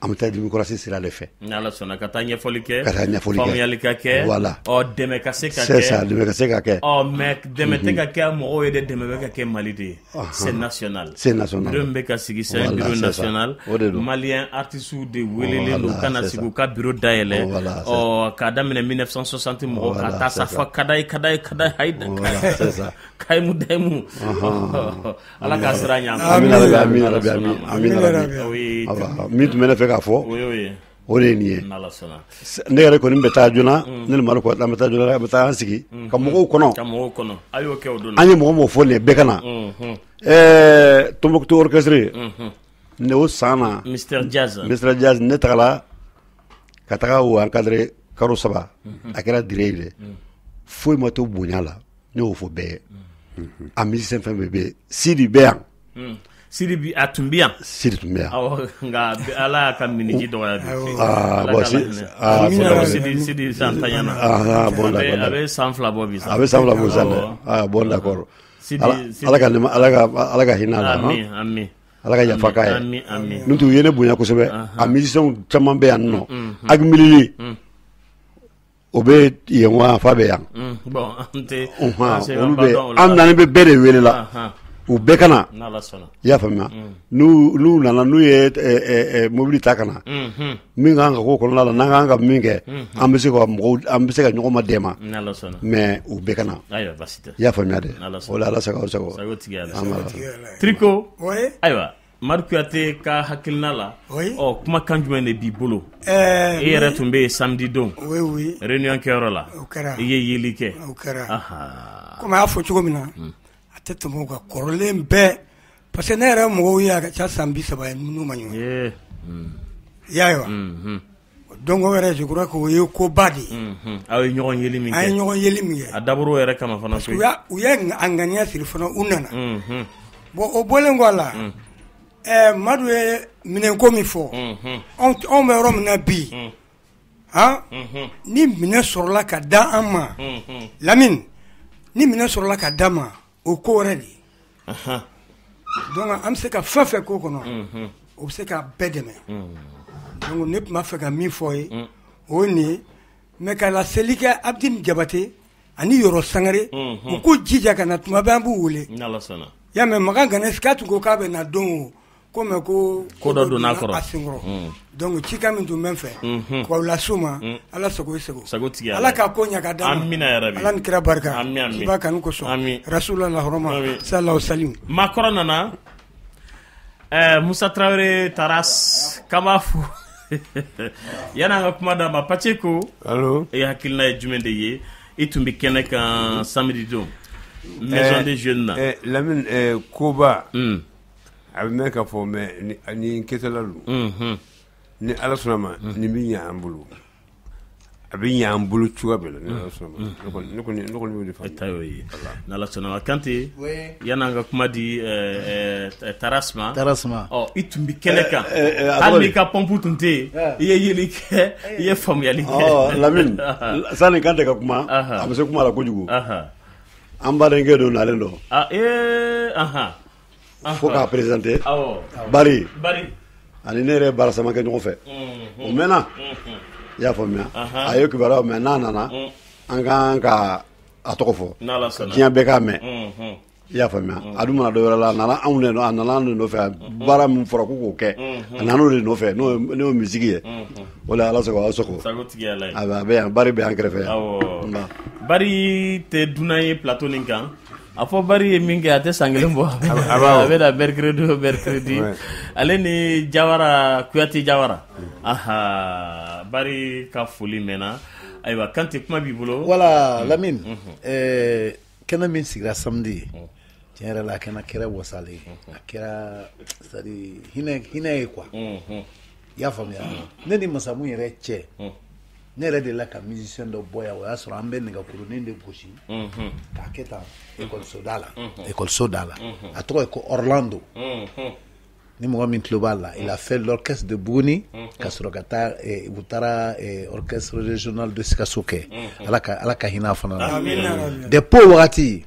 An bɛ taa démocratie sira de fɛ. N'Ala sɔnna, ka taa ɲɛfɔli kɛ. Ka taa ɲɛfɔli kɛ. Faamuyali ka kɛ. Voilà. Ɔ, dɛmɛ ka se ka kɛ. C'est ça, dɛmɛ ka se ka kɛ. Ɔ, mais dɛmɛ tɛ ka kɛ mɔgɔw ye dɛ, dɛmɛ bɛ ka kɛ Mali de ye. C'est national. C'est national. Bureau min bɛ ka sigi, c'est un bureau national. O de don. Malien artistes de welelen don ka na sigi u ka bureau dayɛlɛ. Ɔ, k'a daminɛ 1960 mɔgɔ ka taa sa fɔ Kadayi Kadayi Kadayi Hayi. Voilà, c'est ça. Kayimu Dayimu. Ala k'a sira ɲɛ. Amina rabi, amina rabi, amina rabi. Min tun bɛ ne fɛ k'a fɔ. Oui. O de ye nin ye. Ne yɛrɛ kɔni bɛ taa joona, ne ni Madu an bɛ taa joona, an bɛ taa an sigi ka mɔgɔw kɔnɔ. An ye mɔgɔ mɔgɔ fɔ nin ye bɛɛ ka na. Tombouctou orchestre ne o san na. Mr Jazz. Mr Jazz ne tagala ka taga o encadré karo 3. A kɛra dire ye dɛ. Foyi ma to bonya la, ne y'o fɔ bɛɛ ye. A musicien fɛn bɛɛ bɛ yen. Sidi bɛ yan. Sidi bi a tun bɛ yan. Sidi tun bɛ yan. Awɔ, nka Ala y'a ka miniji dɔgɔya bi. Ah bon, Sidi san tanyana. Ah bon d'accord. A bɛ san 2 bɔ bi sa. A bɛ san 2 bɔ sisan dɛ. Ah bon d'accord. Ala ka Ala ka hinɛ a la. Ami ami. Ala ka yafa k'a ye. Ami ami. N'o tɛ u ye ne bonya kosɛbɛ. A musiciens caman bɛ yan nɔ. Agimilili. O bɛ yen wa fa bɛ yan. Bon an tɛ. Olu bɛ an naani bɛ bɛɛ de wele la. U bɛɛ ka na. I y'a faamuya. N'u nana n'u ye mobili ta ka na. Min kan ka k'o kɔnɔna la n'an kan ka min kɛ. An bɛ se ka mɔgɔw an bɛ se ka ɲɔgɔn ma dɛmɛ. Mais u bɛɛ ka na. I y'a faamuya dɛ. O la Ala sago aw sago. Triko. Ayiwa Madu Kuyate ka hakilina la. Ɔ kumakan jumɛn de b'i bolo? E yɛrɛ tun bɛ yen samedi don. Réunion kɛyɔrɔ la. I ye yeli kɛ. O kɛra. Komi a y'a fɔ cogo min na. A tɛ tɛmɛ o kan kɔrɔlen bɛɛ parce que ne yɛrɛ mɔgɔw ye a ka ca san 30 ye n'u ma ɲɔgɔn ye. I y'a ye wa? Donc o yɛrɛ je crois que o ye koba de ye. Aw ye ɲɔgɔn yeli min kɛ. An ye ɲɔgɔn yeli min kɛ. A dabɔra o yɛrɛ kama fana. Parce que u ye a ŋaniya siri fana u nana. Bon o bɔlen kɔ a la. Madu ye minɛnko min fɔ. Anw bɛ yɔrɔ min na bi. Han? Ni minɛn sɔrɔla ka da an ma. Lamini ni minɛn sɔrɔla ka d'an ma. O ko wɛrɛ de ye. Donc an bɛ se ka fɛn fɛn k'o kɔnɔ, o bɛ se ka bɛɛ dɛmɛ. Donc ne tun b'a fɛ ka min fɔ ye, o ye nin ye. Mais ka laseli kɛ Abdini Jabate ani Yɔrɔ Sangare, u k'u jija ka na tuma bɛɛ an b'u wele. I y'a mɛn Makan Ganesi k'a tun ko k'a bɛ na don o ko mais ko dɔ donna a kɔrɔ. A senkɔrɔ. Donc cikan min tun bɛ n fɛ, k'aw las'u ma, Ala sago i sago. Sago tigiya. Ala k'a ko ɲɛ ka d'an ma. Amina yarabi. Ala ni kira barika. Ami ami. Ciba kanu kosɔn. Ami. Rasulullah hɔrɔma. Sallallahu salim. Maakɔrɔ nana. Musa Traoré Taras k'an b'a fo. Yan'an ka kuma d'a ma Pacheco. Allo. E hakilina ye jumɛn de ye? I tun bɛ kɛnɛ kan samedi don. Maison des jeunes na. Lamine koba. A bɛ mɛn k'a fɔ mais ni kɛtɔla don. Ni Ala sɔnna ma nin bɛ ɲɛ an bolo. A bɛ ɲɛ an bolo cogoya bɛɛ la ni Ala sɔnna ma. Ne kɔni y'o de faamu. E ta y'o ye. N'Ala sɔnna ma Kante. Yan'an ka kuma di Taras ma. Taras ma. Ɔ i tun bɛ kɛnɛ kan. Hali n'i ka pɔnpu tun tɛ yen. I ye yeli kɛ i ye faamuyali kɛ. Ɔ Lamine sani Kante ka kuma a bɛ se kuma la kojugu. An badenkɛ dɔ nalen don. Fo k'a présenter. Bari. Ani ne yɛrɛ ye baara caman kɛ ɲɔgɔn fɛ. O mɛnna. I y'a faamuya. A ye kibaruyaw mɛn n'a nana an kan ka a tɔgɔ fɔ. Diɲɛ bɛɛ k'a mɛn. I y'a faamuya. A dun mana dɔ wɛrɛ la a nana anw de a nana anw de nɔfɛ baara min fɔra ko k'o kɛ. A nana o de nɔfɛ n'o ye musique ye. O la Ala sago aw sago. Sago tigiya la ye. A bɛ yan Bari bɛ an kɛrɛfɛ yan. Bari tɛ dunan ye plateau nin kan. A fɔ Bari ye min kɛ a tɛ san kelen bɔ. A bɛ na mercredi o mercredi. Ale ni Jawara Kuyate Jawara. Aha Bari ka foli mɛnna. Ayiwa Kante kuma b'i bolo. Voilà Lamine. Kɛnɛ min sigira samedi. Tiɲɛ yɛrɛ la a kɛnɛ kɛra wasalen. A kɛra c'est à dire hinɛ ye quoi. I y'a faamuya. Ne ni Masamu yɛrɛ cɛ. Ne yɛrɛ de la ka musicien dɔ bɔ yan o y'a sɔrɔ an bɛ nɛgɛkurunin de gosi k'a kɛ tan ekɔliso da la ekɔliso da la a tɔgɔ ye ko Orlando ni mɔgɔ min tulo b'a la il a fait l'orchestre de Buguni ka sɔrɔ ka taa u taara orchestre régional de Sikaso kɛ Ala ka hinɛ a fana la depuis o wagati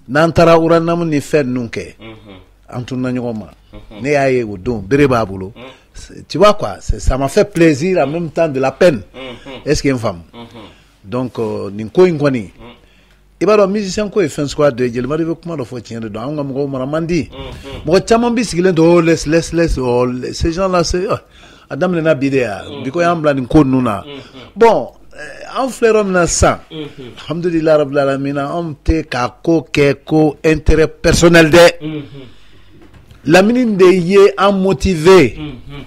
n'an taara Uranamu ni fɛn ninnu kɛ an tununa ɲɔgɔn ma ne y'a ye o don bere b'a bolo. Tu vois quoi, ça m'a fait plaisir en même temps de la peine. Est-ce qu'il y a une femme? Donc, nin ko in kɔni, i b'a dɔn musicien ko ye fɛn suguya dɔ ye Jeliba de bɛ kuma dɔ fɔ tiɲɛ de don anw ka mɔgɔw mara man di. Mɔgɔ caman bɛ sigilen to oh laisse laisse laisse oh ces gens là c'est a daminɛna bi de ya bi ko y'an bila nin ko ninnu na. Bon an filɛ yɔrɔ min na sisan alhamdulilayi rabil alamina anw tɛ k'a ko kɛ ko intérêt personnel dɛ. Lamini de ye an motivé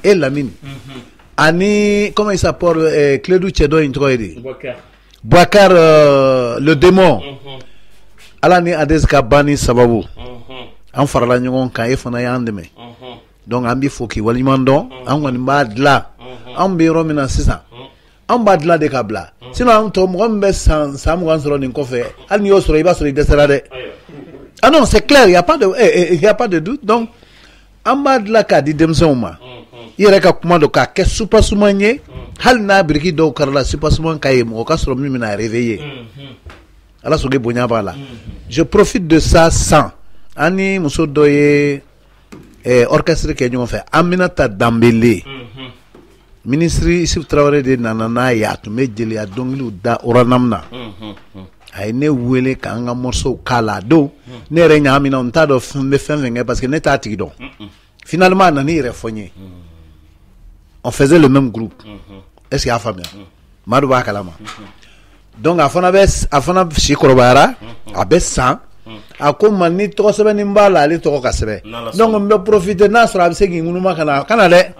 e Lamini Ani comment il s'appelle Clédou cɛ dɔ in tɔgɔ ye di? Boubacar le démon. Ala ni ADES ka banni sababu an farala ɲɔgɔn kan, e fana y'an dɛmɛ. Donc an b'i fo k'i waleɲuman dɔn. An kɔni b'a dilan, an bɛ yɔrɔ min na sisan, an b'a dilan de ka bila. Sinon an tɔ mɔgɔ min bɛ san 20 sɔrɔ nin kɔfɛ, hali n'i y'o sɔrɔ i b'a sɔrɔ i dɛsɛra dɛ. Ah non, c'est clair, il y a pas de il y a pas de doute. Donc an b'a dilan k'a di denmisɛnw ma. I yɛrɛ ka kuma dɔn k'a kɛ supasuman ye, hali n'a biriki dɔw karila, supasuman ka ye mɔgɔ ka sɔrɔ min bɛna réveiller. Ala sɔrɔ bonya b'a la. Je profite de ça sans an ni muso dɔ ye orchestre kɛ ɲɔgɔn fɛ, Aminata Danbele. Ministre Issuf Traoré de nana n'a ye, a tun bɛ jeliya dɔnkiliw da Oranam na. A ye ne wele k'an ka morceau k'a la. A don ne yɛrɛ ɲagamina, n t'a dɔn n bɛ fɛn fɛn kɛ parce que ne t'a tigi dɔn. Finalement a nana i yɛrɛ fɔ n ye. On faisait le même groupe. Est-ce que y'a faamuya? Madu b'a kalama. Donc a fana si kɔrɔbayara, a bɛ san. A ko ma ni tɔgɔ sɛbɛnni b'a la, ale tɔgɔ ka sɛbɛn. Donc n bɛ profiter n'a sɔrɔ a bɛ se k'i ŋunuma ka na, ka na dɛ.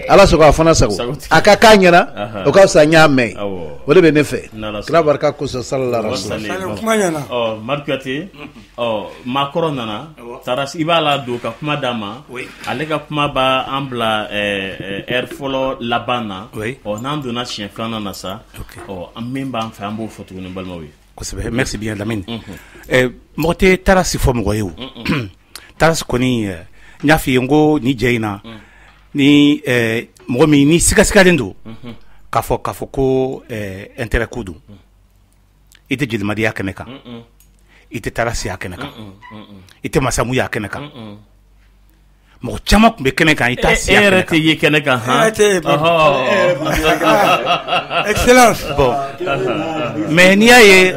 Ala sɔrɔ a fana sago. A ka k'a ɲɛna, o ka fisa n y'a mɛn. O de bɛ ne fɛ. Kira barika kosɔn, sallallahu alaihi wasallam. Kuma ɲɛna. Ɔ Madu Kuyate, ɔ maakɔrɔ nana, taara i b'a la don ka kuma d'a ma. Ale ka kuma b'an bila heure fɔlɔ laban na. Ɔ n'an donna siɲɛ filanan na sa, ɔ an min b'an fɛ an b'o fɔ tuguni balimaw ye. Kosɛbɛ, merci bien Lamine. Mɔgɔ tɛ Tarasi fɔ mɔgɔ ye o. Tarasi kɔni, n y'a f'i ye n ko ni jɛ in na, ni mɔgɔ min ni sigasigalen don k'a fɔ ko intérêt ko don, i tɛ jelimadiya kɛnɛ kan, i tɛ Tarasi a kɛnɛ kan, i tɛ Masamu y'a kɛnɛ kan. Mɔgɔ caman tun bɛ kɛnɛ kan, i t'a si a kɛnɛ kan. E yɛrɛ tɛ ye kɛnɛ kan han? Excellence. Bon, mais n'i y'a ye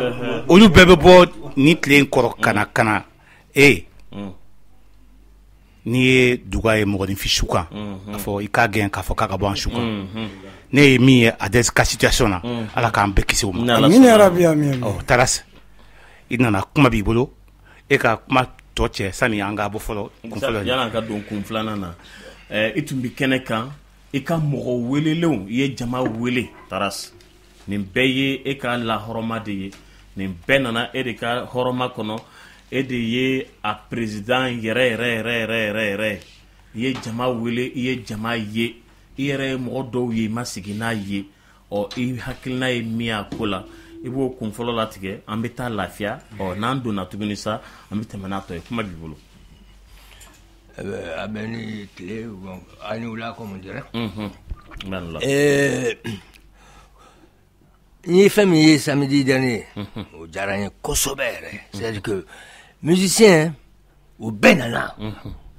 olu bɛɛ bɛ bɔ nin tile in kɔrɔ ka na e n'i ye duga ye mɔgɔninfin su kan, a fɔ i k'a gɛn k'a fɔ k'a ka bɔ an su kan. Ne ye min ye ADES ka situation na, Ala k'an bɛɛ kisi o ma. Amina yarabi, amina. Ɔ Tarasi, i nana, kuma b'i bolo, e ka kuma tɔ cɛ sani an ka bɔ fɔlɔ kun fɔlɔ. Yan'an ka don kun filanan na, i tun bɛ kɛnɛ kan, i ka mɔgɔ welelenw, i ye jama wele Tarasi. Nin bɛɛ ye e ka lahɔrɔma de ye, nin bɛɛ nana e de ka hɔrɔma kɔnɔ, e de ye a président yɛrɛ yɛrɛ yɛrɛ yɛrɛ yɛrɛ yɛrɛ. I ye jama wele, i ye jama ye, i yɛrɛ ye mɔgɔ dɔw ye i ma sigi n'a ye. Ɔ i hakilina ye min y'a ko la, i b'o kun fɔlɔ latigɛ, an bɛ taa lafiya. Ɔ n'an donna tuguni sa, an bɛ tɛmɛ n'a tɔ ye. Kuma b'i bolo. A bɛ ni tile, a ni wula, comme on dirait. N ye fɛn min ye samedi dernier, o diyara n ye kosɛbɛ yɛrɛ. C'est-à-dire que musicien o bɛɛ nana,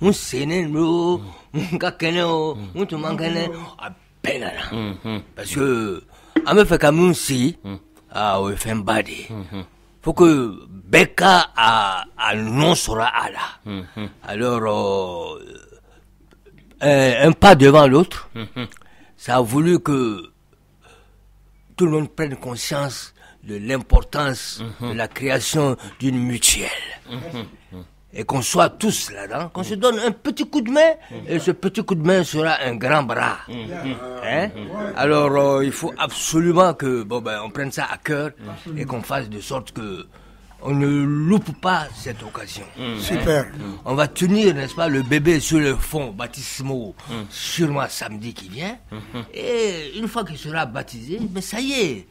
n sennen don, n ka kɛnɛ o, n tun man kɛnɛ, a bɛɛ nana. Parce que an bɛ fɛ ka min sigi, ah, o ye fɛnba de ye. Faut que bɛɛ ka a nɔ sɔrɔ a la. Alors un pas devant l'autre, ça a voulu que tout le monde prenne conscience de l'importance de la création d'une mutuelle. Et qu'on soit tous là-dedans, qu'on se donne un petit coup de main, et ce petit coup de main sera un grand bras. Hein? Alors, il faut absolument que, bon, ben, on prenne ça à cœur et qu'on fasse de sorte que on ne loupe pas cette occasion. Super. On va tenir, n'est-ce pas, le bébé sur le fond baptismaux, sûrement samedi qui vient. Et une fois qu'il sera baptisé, mais ça y est,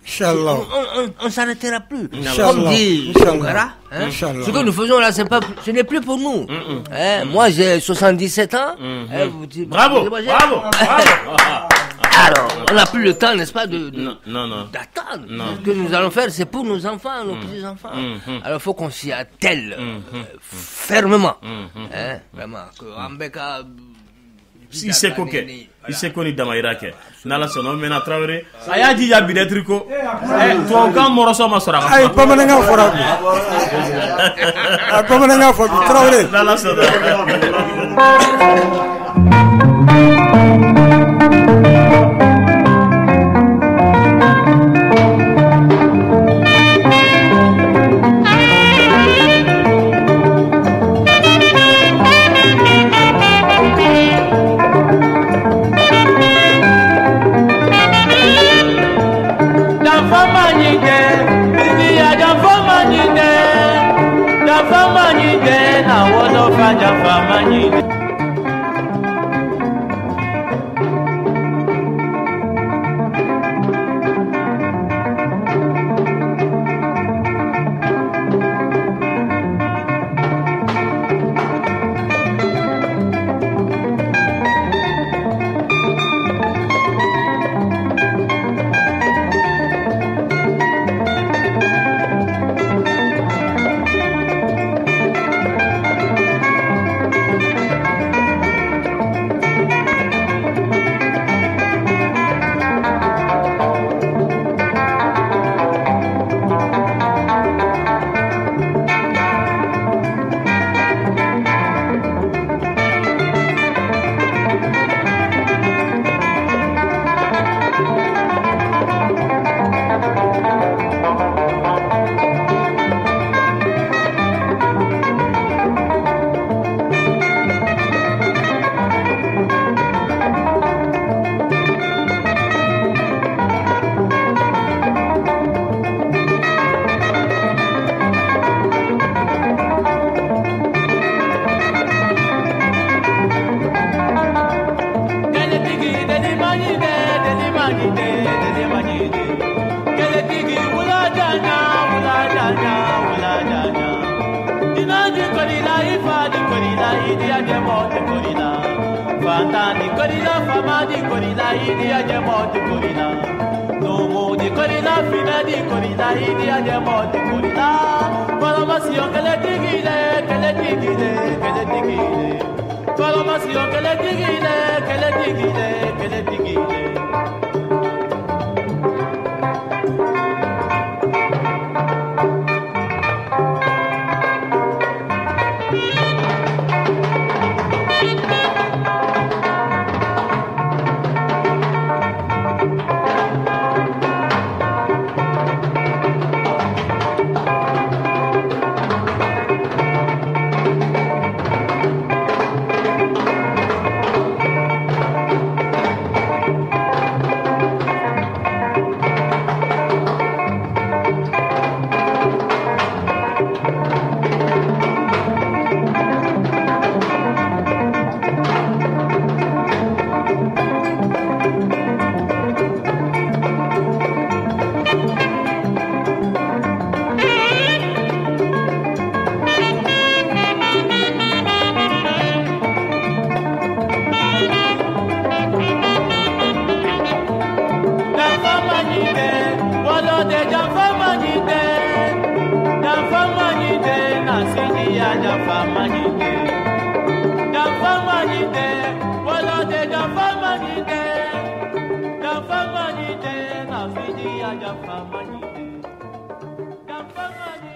on s'arrêtera plus. Comme dit Tounkara, hein, ce que nous faisons là, ce n'est plus pour nous. Hein, moi, j'ai 77 ans. Hein, vous dites, bravo, bravo, bravo. Alors, on n'a plus le temps, n'est-ce pas, d'attendre. Ce que nous allons faire, c'est pour nos enfants, nos petits-enfants. Alors, il faut qu'on s'y attelle fermement. Hein, vraiment. I seko kɛ, i seko ni damayira kɛ. N'Ala sɔnna, o mɛnna Tarawele. A y'a jija bi dɛ Triko. Tubabukan mɔrɔsɔ ma sɔrɔ a ka kuma. Ayi, bamanankan fɔra bi. A bamanankan fɔ bi Tarawele. N'Ala sɔnna. janfa man ɲi.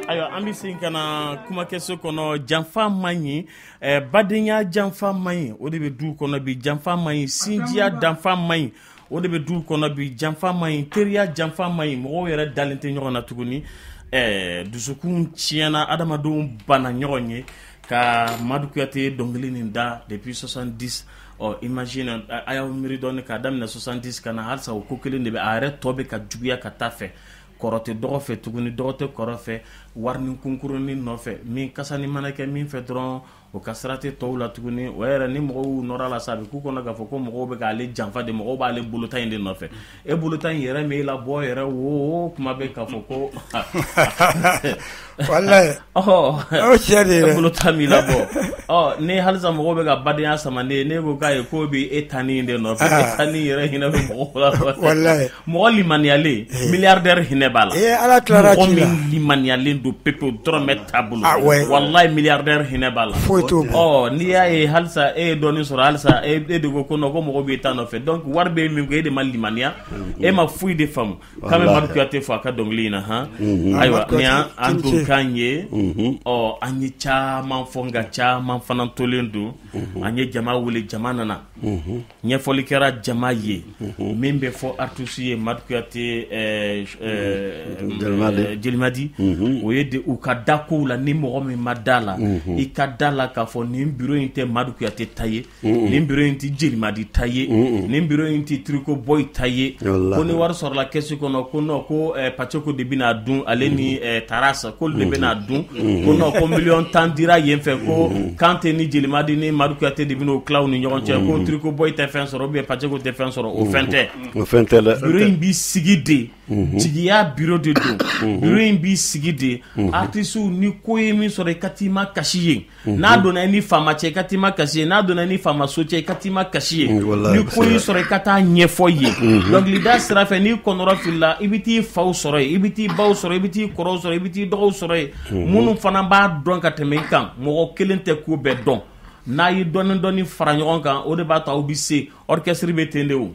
Ayiwa, an bɛ segin ka na kumakɛso kɔnɔ. Janfa man ɲi, badenya janfa man ɲi, o de bɛ du kɔnɔ bi. Janfa man ɲi, sinjiya janfa man ɲi, o de bɛ du kɔnɔ bi. Janfa man ɲi, teriya janfa man ɲi. Mɔgɔw yɛrɛ dalen tɛ ɲɔgɔn na tuguni. Dusukun tiɲɛna, adamadenw banna ɲɔgɔn ye. Ka Madu Kuyate dɔnkili nin da depuis 70, ɔ imagine, a y'aw miiri dɔɔni k'a daminɛ 70 ka na halisa, o ko kelen de bɛ a yɛrɛ tɔ bɛ ka juguya ka taa fɛ. Kɔrɔ tɛ dɔgɔ fɛ tuguni, dɔgɔ tɛ kɔrɔ fɛ, wari ni kunkurunin nɔfɛ. Min kasani mana kɛ min fɛ dɔrɔn, o ka sira tɛ tɔw la tuguni. O yɛrɛ ni mɔgɔw nɔrɔ la sa, a bɛ k'u kɔnɔ k'a fɔ ko mɔgɔw bɛ k'ale janfa de, mɔgɔw b'ale bolota in de nɔfɛ. E bolota in yɛrɛ m'e labɔ yɛrɛ wo, kuma bɛ k'a fɔ ko walayi, o tiɲɛ de yɛrɛ, e bolota m'i labɔ. Ɔ ni halisa mɔgɔw bɛ ka badenya sama ne ne ko k'a ye k'o bɛ e tanni in de nɔfɛ. E tanni yɛrɛ hinɛ bɛ mɔgɔw la. Walayi, mɔgɔ limaniyalen, milliardaire hinɛ b'a la. Ee, Ala tilara ci la. Mɔgɔ min limaniyalen don pepewu, dɔrɔmɛ t'a bolo, walayi, milliardaire hinɛ b'a la. Foyi t'o bɔ. Ɔ n'i y'a ye halisa e ye dɔɔnin sɔrɔ, halisa e de ko ko non, ko mɔgɔw b'e ta nɔfɛ, donc wari bɛ min kun, e de ma limaniya, e ma foyi de faamu. K'an bɛ Madu Kuyate fo a ka dɔnkili in na han. Ayiwa, nin y'an donkan ye. Ɔ an ye caman fɔ, nka caman fana tolen don. An ye jama wele, jama nana, ɲɛfɔli kɛra jama ye. Min bɛ fɔ artiste ye, Madu Kuyate, Jelimadi, o ye de u ka da kow la. Ni mɔgɔ min ma da la, i ka da la k'a fɔ nin bureau in tɛ Madu Kuyate ta ye, nin bureau in tɛ Jelimadi ta ye, nin bureau in tɛ Triko Boy ta ye. Ko ni wari sɔrɔla kɛsu kɔnɔ, ko non, ko Pacoko de bɛna dun, ale ni Tarasa, k'olu k'olu de bɛna dun ko non ko miliyɔn 10 dira yen fɛ ko Kante ni Jelimadi ni Madu Kuyate de bɛn'o tila u ni ɲɔgɔn cɛ ko Triko Boy tɛ fɛn sɔrɔ ou bien Paceko tɛ fɛn sɔrɔ o fɛn tɛ. O fɛn tɛ dɛ. Bureau in b'i sigi de jigiya bureau de don. Bureau in b'i sigi de artistes ni ko ye min sɔrɔ i ka t'i ma kasi yen. N'a donna i ni faama cɛ i ka t'i ma kasi yen. N'a donna i ni faama so cɛ i ka t'i ma kasi yen. Ni ko y'i sɔrɔ i ka taa ɲɛfɔ yen. Dɔnkilida sira fɛ n'i kɔnɔrɔ filila i bɛ t'i faw sɔrɔ yen, i bɛ t'i baw sɔrɔ yen, i bɛ t'i kɔrɔw sɔrɔ yen, i bɛ t'i dɔgɔw sɔrɔ yen. Minnu fana b'a dɔn ka tɛmɛ i kan, mɔgɔ kelen tɛ ko bɛɛ dɔn. N'a ye dɔɔni dɔɔni fara ɲɔgɔn kan o de b'a to aw bɛ se. Orchestre bɛ ten de o,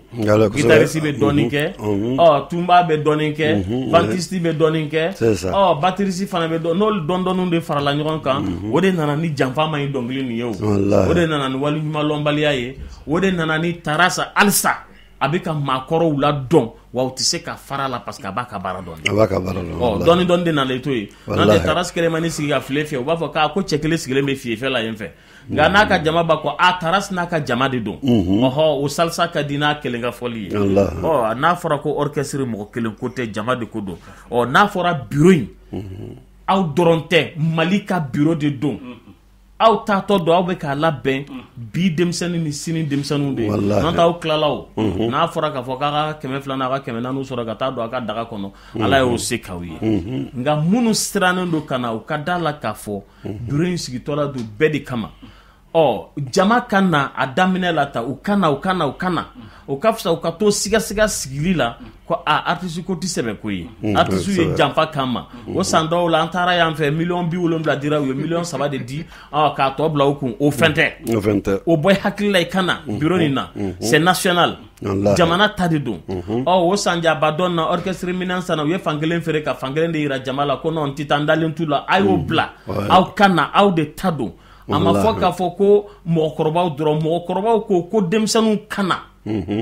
guitariste bɛ dɔɔni kɛ, ɔ tunba bɛ dɔɔni kɛ, ventiste bɛ dɔɔni kɛ, ɔ batteriste fana bɛ dɔn. N'olu dɔɔni dɔɔniw de farala ɲɔgɔn kan, o de nana ni janfa ma ɲi dɔnkili nin ye o, o de nana ni waleɲumanlɔnbaliya ye, o de nana ni tarasa halisa a bɛ ka maakɔrɔw la dɔn wa u tɛ se ka fara la parce que a b'a ka baara dɔn. A b'a ka baara dɔn. Ɔ dɔɔni dɔɔni de nana to yen. N'o tɛ tarasi kelen ma ni sigi ka file fiyɛ u b'a fɔ k'a ko cɛ kelen sigilen bɛ fiyefɛ la yen fɛ. Nka n'a ka jama b'a kɔ a tarasi n'a ka jama de don. Ɔhɔ o salsa ka di n'a kelen ka fɔli ye. Ɔ n'a fɔra ko orchestre mɔgɔ kelen ko tɛ jama de ko don. Ɔ n'a fɔra bureau in aw dɔrɔn tɛ Mali ka bureau de don. Aw taatɔ don aw bɛ k'a labɛn bi denmisɛnnin ni sini denmisɛnninw de ye. N'o tɛ aw tilala o. N'a fɔra k'a fɔ k'a ka 200 n'a ka 400 sɔrɔ ka taa don a ka daga kɔnɔ Ala y'o se k'aw ye. Nka minnu sirannen don ka na u ka da la k'a fɔ bureau in sigitɔ la don bɛɛ de kama. Ɔ jama ka na a daminɛ la ta u ka na u ka na u ka na o ka fisa u ka to sigasiga sigili la ko a artiste ko tɛ sɛbɛ ko ye. Artiste ye janfa kan ma o san dɔw la an taara yan fɛ miliyɔn 70 dira u ye miliyɔn 3 de di k'a tɔ bila u kun o fɛn tɛ. O fɛn tɛ. O bɔ i hakili la i ka na bureau nin na c'est national. Jamana ta de don. Ɔ o sanjaba dɔn na orchestre minɛn sanna u ye fan kelen feere ka fan kelen de yira jama la ko non n tɛ taa n dalen t'u la a y'o bila aw ka na aw de ta don. A ma fɔ k'a fɔ ko mɔgɔkɔrɔbaw dɔrɔn mɔgɔkɔrɔbaw ko denmisɛnninw ka na